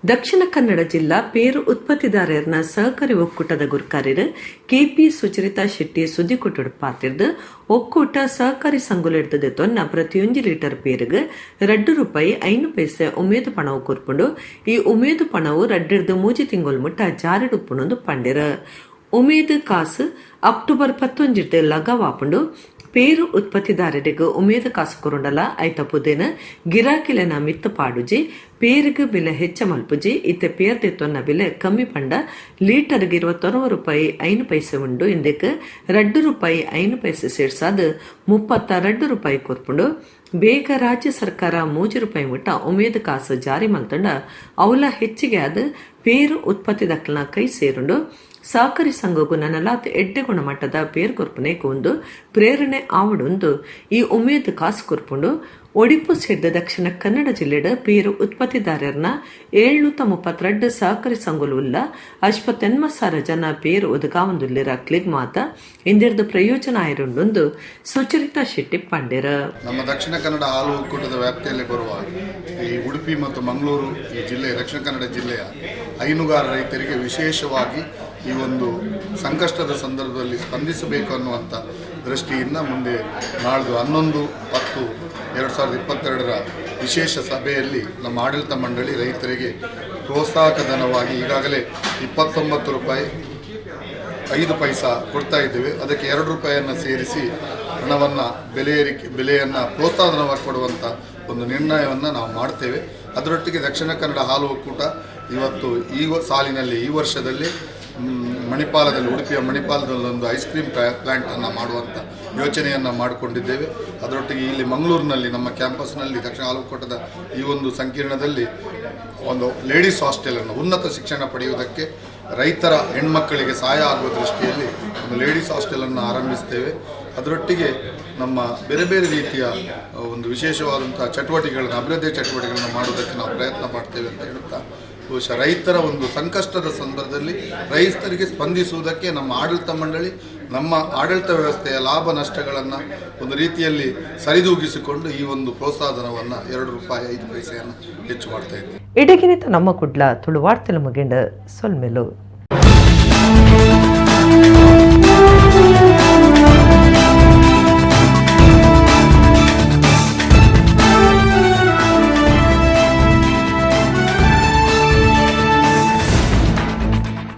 ದಕ್ಷಿಣ ಕನ್ನಡ ಜಿಲ್ಲಾ ಪೇರು ಉತ್ಪತ್ತಿದಾರರ ಸಹಕಾರಿ ಒಕ್ಕೂಟದ ಗುರ್ಕಾರ್ಯರು ಕೆಪಿ ಸುಚರಿತಾ ಶೆಟ್ಟಿ ಸುದ್ದಿಕೊಟ್ಟುಡು ಪಾತಿರ್ದು, ಒಕ್ಕೂಟ ಸಹಕಾರಿ ಸಂಘಲಿಡ್ತದೆ ತೊನ್ನ ಪ್ರತಿಯೊಂದು ಲೀಟರ್ ಪೇರಿಗೆ 2 ರೂಪಾಯಿ 5 ಪೈಸೆ ಉಮೇದು ಪಣವು ಕೊರ್ಪುಂಡು. ಈ ಉಮೇದು ಪಣವು 2ರ್ದು 3 ತಿಂಗಳು ಮುಟ್ಟ ಜಾರಿಡುಪ್ಪುಣೊಂದು ಪಂಡಿರ. ಉಮೇದು ಕಾಸು ಅಕ್ಟೋಬರ್ 19 ಲಗವಾಪುಂಡು. ಪೇರು ಉತ್ಪತ್ತಿದಾರರಿಗೆ ಉಮೇದ ಕಾಸು ಕೊರುಂಡಲ ಐತ ಪುದೇನ ಗಿರಾಕಿಲೆನ ಮಿತ್ತ ಪಾಡುಜಿ, ಪೇರಿಗೆ ಬೆಲೆ ಹೆಚ್ಚ ಮಲ್ಪುಜಿ. ಇತ್ತೆ ಪೇರ್ ತೊನ್ನ ಬೆಲೆ ಕಮ್ಮಿ ಪಂಡ ಲೀಟರ್ಗೆ 29 ರೂಪಾಯಿ 5 ಪೈಸೆ ಉಂಡು. ಇಂದಕ್ಕೆ 2 ರೂಪಾಯಿ 5 ಪೈಸೆ ಸೇರ್ಸಾದ 32 ರೂಪಾಯಿ ಕೊರ್ಪುಂಡು. ಬೇಗ ರಾಜ್ಯ ಸರ್ಕಾರ 3 ರೂಪಾಯಿ ಮುಟ್ಟ ಉಮೇದ ಕಾಸು ಜಾರಿ ಮಲ್ತಂಡ ಅವಲ ಹೆಚ್ಚಿಗೆ ಆದ ಪೇರು ಉತ್ಪತ್ತಿದಕ್ಲನ ಕೈ ಸೇರುಂಡು. ಸಹಕಾರಿ ಸಂಘಗೂ ನನಲಾತ್ ಎಡ್ಡೆ ಗುಣಮಟ್ಟದ ಪೇರು ಕೊರ್ಪುನೇಕು ಒಂದು ಪ್ರೇರಣೆ ಆವಡೊಂದು ಈ ಉಮೇದ್ ಕಾಸು ಕೊರ್ಪುಂಡು. ಒಡಿಪು ಸೇರಿದ ದಕ್ಷಿಣ ಕನ್ನಡ ಜಿಲ್ಲೆಡ್ ಪೇರು ಉತ್ಪತ್ತಿದಾರರ್ನ 732 ಸಹಕಾರಿ ಸಂಘಲು ಉಲ್ಲ. 58,000 ಜನ ಪೇರು ಒದಗಾವೊಂದುಲ್ಲೆರ್. ಅಕ್ಲೆಗ್ ಮಾತ ಇಂದೆರ್ದ್ ಪ್ರಯೋಜನ ಆಯಿರುಂಡೊಂದು ಸುಚರಿತಾ ಶೆಟ್ಟಿ ಪಂಡೆರ್. ನಮ್ಮ ದಕ್ಷಿಣ ಕನ್ನಡ ಹಾಲು ಒಕ್ಕೂಟದ ವ್ಯಾಪ್ತಿಯಲ್ಲಿ ಬರುವ ಈ ಉಡುಪಿ ಮತ್ತು ಮಂಗಳೂರು ಈ ಜಿಲ್ಲೆ, ದಕ್ಷಿಣ ಕನ್ನಡ ಜಿಲ್ಲೆಯ ಹೈನುಗಾರ ರೈತರಿಗೆ ವಿಶೇಷವಾಗಿ ಈ ಒಂದು ಸಂಕಷ್ಟದ ಸಂದರ್ಭದಲ್ಲಿ ಸ್ಪಂದಿಸಬೇಕು ಅನ್ನುವಂಥ ದೃಷ್ಟಿಯಿಂದ ಮುಂದೆ ನಾಳ್ದು 11-10-2022ರ ವಿಶೇಷ ಸಭೆಯಲ್ಲಿ ನಮ್ಮ ಆಡಳಿತ ಮಂಡಳಿ ರೈತರಿಗೆ ಪ್ರೋತ್ಸಾಹಕ ಧನವಾಗಿ ಈಗಾಗಲೇ 29 ರೂಪಾಯಿ 5 ಪೈಸಾ ಕೊಡ್ತಾ ಇದ್ದೇವೆ. ಅದಕ್ಕೆ 2 ರೂಪಾಯಿಯನ್ನು ಸೇರಿಸಿ ಹಣವನ್ನು ಬೆಲೆ ಏರಿಕೆ ಬೆಲೆಯನ್ನು ಪ್ರೋತ್ಸಾಹಧನವಾಗಿ ಕೊಡುವಂಥ ಒಂದು ನಿರ್ಣಯವನ್ನು ನಾವು ಮಾಡ್ತೇವೆ. ಅದರೊಟ್ಟಿಗೆ ದಕ್ಷಿಣ ಕನ್ನಡ ಹಾಲು ಒಕ್ಕೂಟ ಇವತ್ತು ಈ ಸಾಲಿನಲ್ಲಿ, ಈ ವರ್ಷದಲ್ಲಿ ಮಣಿಪಾಲದಲ್ಲಿ, ಉಡುಪಿಯ ಮಣಿಪಾಲದಲ್ಲಿ ಒಂದು ಐಸ್ ಕ್ರೀಮ್ ಪ್ಲ್ಯಾಂಟನ್ನು ಮಾಡುವಂಥ ಯೋಚನೆಯನ್ನು ಮಾಡಿಕೊಂಡಿದ್ದೇವೆ. ಅದರೊಟ್ಟಿಗೆ ಇಲ್ಲಿ ಮಂಗಳೂರಿನಲ್ಲಿ ನಮ್ಮ ಕ್ಯಾಂಪಸ್ನಲ್ಲಿ, ದಕ್ಷಿಣ ಹಾಲು ಒಕ್ಕೂಟದ ಈ ಒಂದು ಸಂಕೀರ್ಣದಲ್ಲಿ ಒಂದು ಲೇಡೀಸ್ ಹಾಸ್ಟೆಲನ್ನು, ಉನ್ನತ ಶಿಕ್ಷಣ ಪಡೆಯುವುದಕ್ಕೆ ರೈತರ ಹೆಣ್ಮಕ್ಕಳಿಗೆ ಸಹಾಯ ಆಗುವ ದೃಷ್ಟಿಯಲ್ಲಿ ಒಂದು ಲೇಡೀಸ್ ಹಾಸ್ಟೆಲನ್ನು ಆರಂಭಿಸ್ತೇವೆ. ಅದರೊಟ್ಟಿಗೆ ನಮ್ಮ ಬೇರೆ ಬೇರೆ ರೀತಿಯ ಒಂದು ವಿಶೇಷವಾದಂಥ ಚಟುವಟಿಕೆಗಳನ್ನು, ಅಭಿವೃದ್ಧಿ ಚಟುವಟಿಕೆಗಳನ್ನು ಮಾಡುವುದಕ್ಕೆ ನಾವು ಪ್ರಯತ್ನ ಮಾಡ್ತೇವೆ ಅಂತ ಹೇಳುತ್ತಾ, ಬಹುಶಃ ರೈತರ ಒಂದು ಸಂಕಷ್ಟದ ಸಂದರ್ಭದಲ್ಲಿ ರೈತರಿಗೆ ಸ್ಪಂದಿಸುವುದಕ್ಕೆ ನಮ್ಮ ಆಡಳಿತ ಮಂಡಳಿ ನಮ್ಮ ಆಡಳಿತ ವ್ಯವಸ್ಥೆಯ ಲಾಭ ನಷ್ಟಗಳನ್ನು ಒಂದು ರೀತಿಯಲ್ಲಿ ಸರಿದೂಗಿಸಿಕೊಂಡು ಈ ಒಂದು ಪ್ರೋತ್ಸಾಹಧನವನ್ನು 2 ರೂಪಾಯಿ 5 ಪೈಸೆಯನ್ನು ಹೆಚ್ಚು ಮಾಡ್ತಾ ಇದ್ದೇವೆ. ಇಡಗಿನಿತ ನಮ್ಮ ಕುಡ್ಲ ತುಳುವಾರ್ತೆಲು ಮುಗಿಂಡ. ಸೊಲ್ಮೆಲು.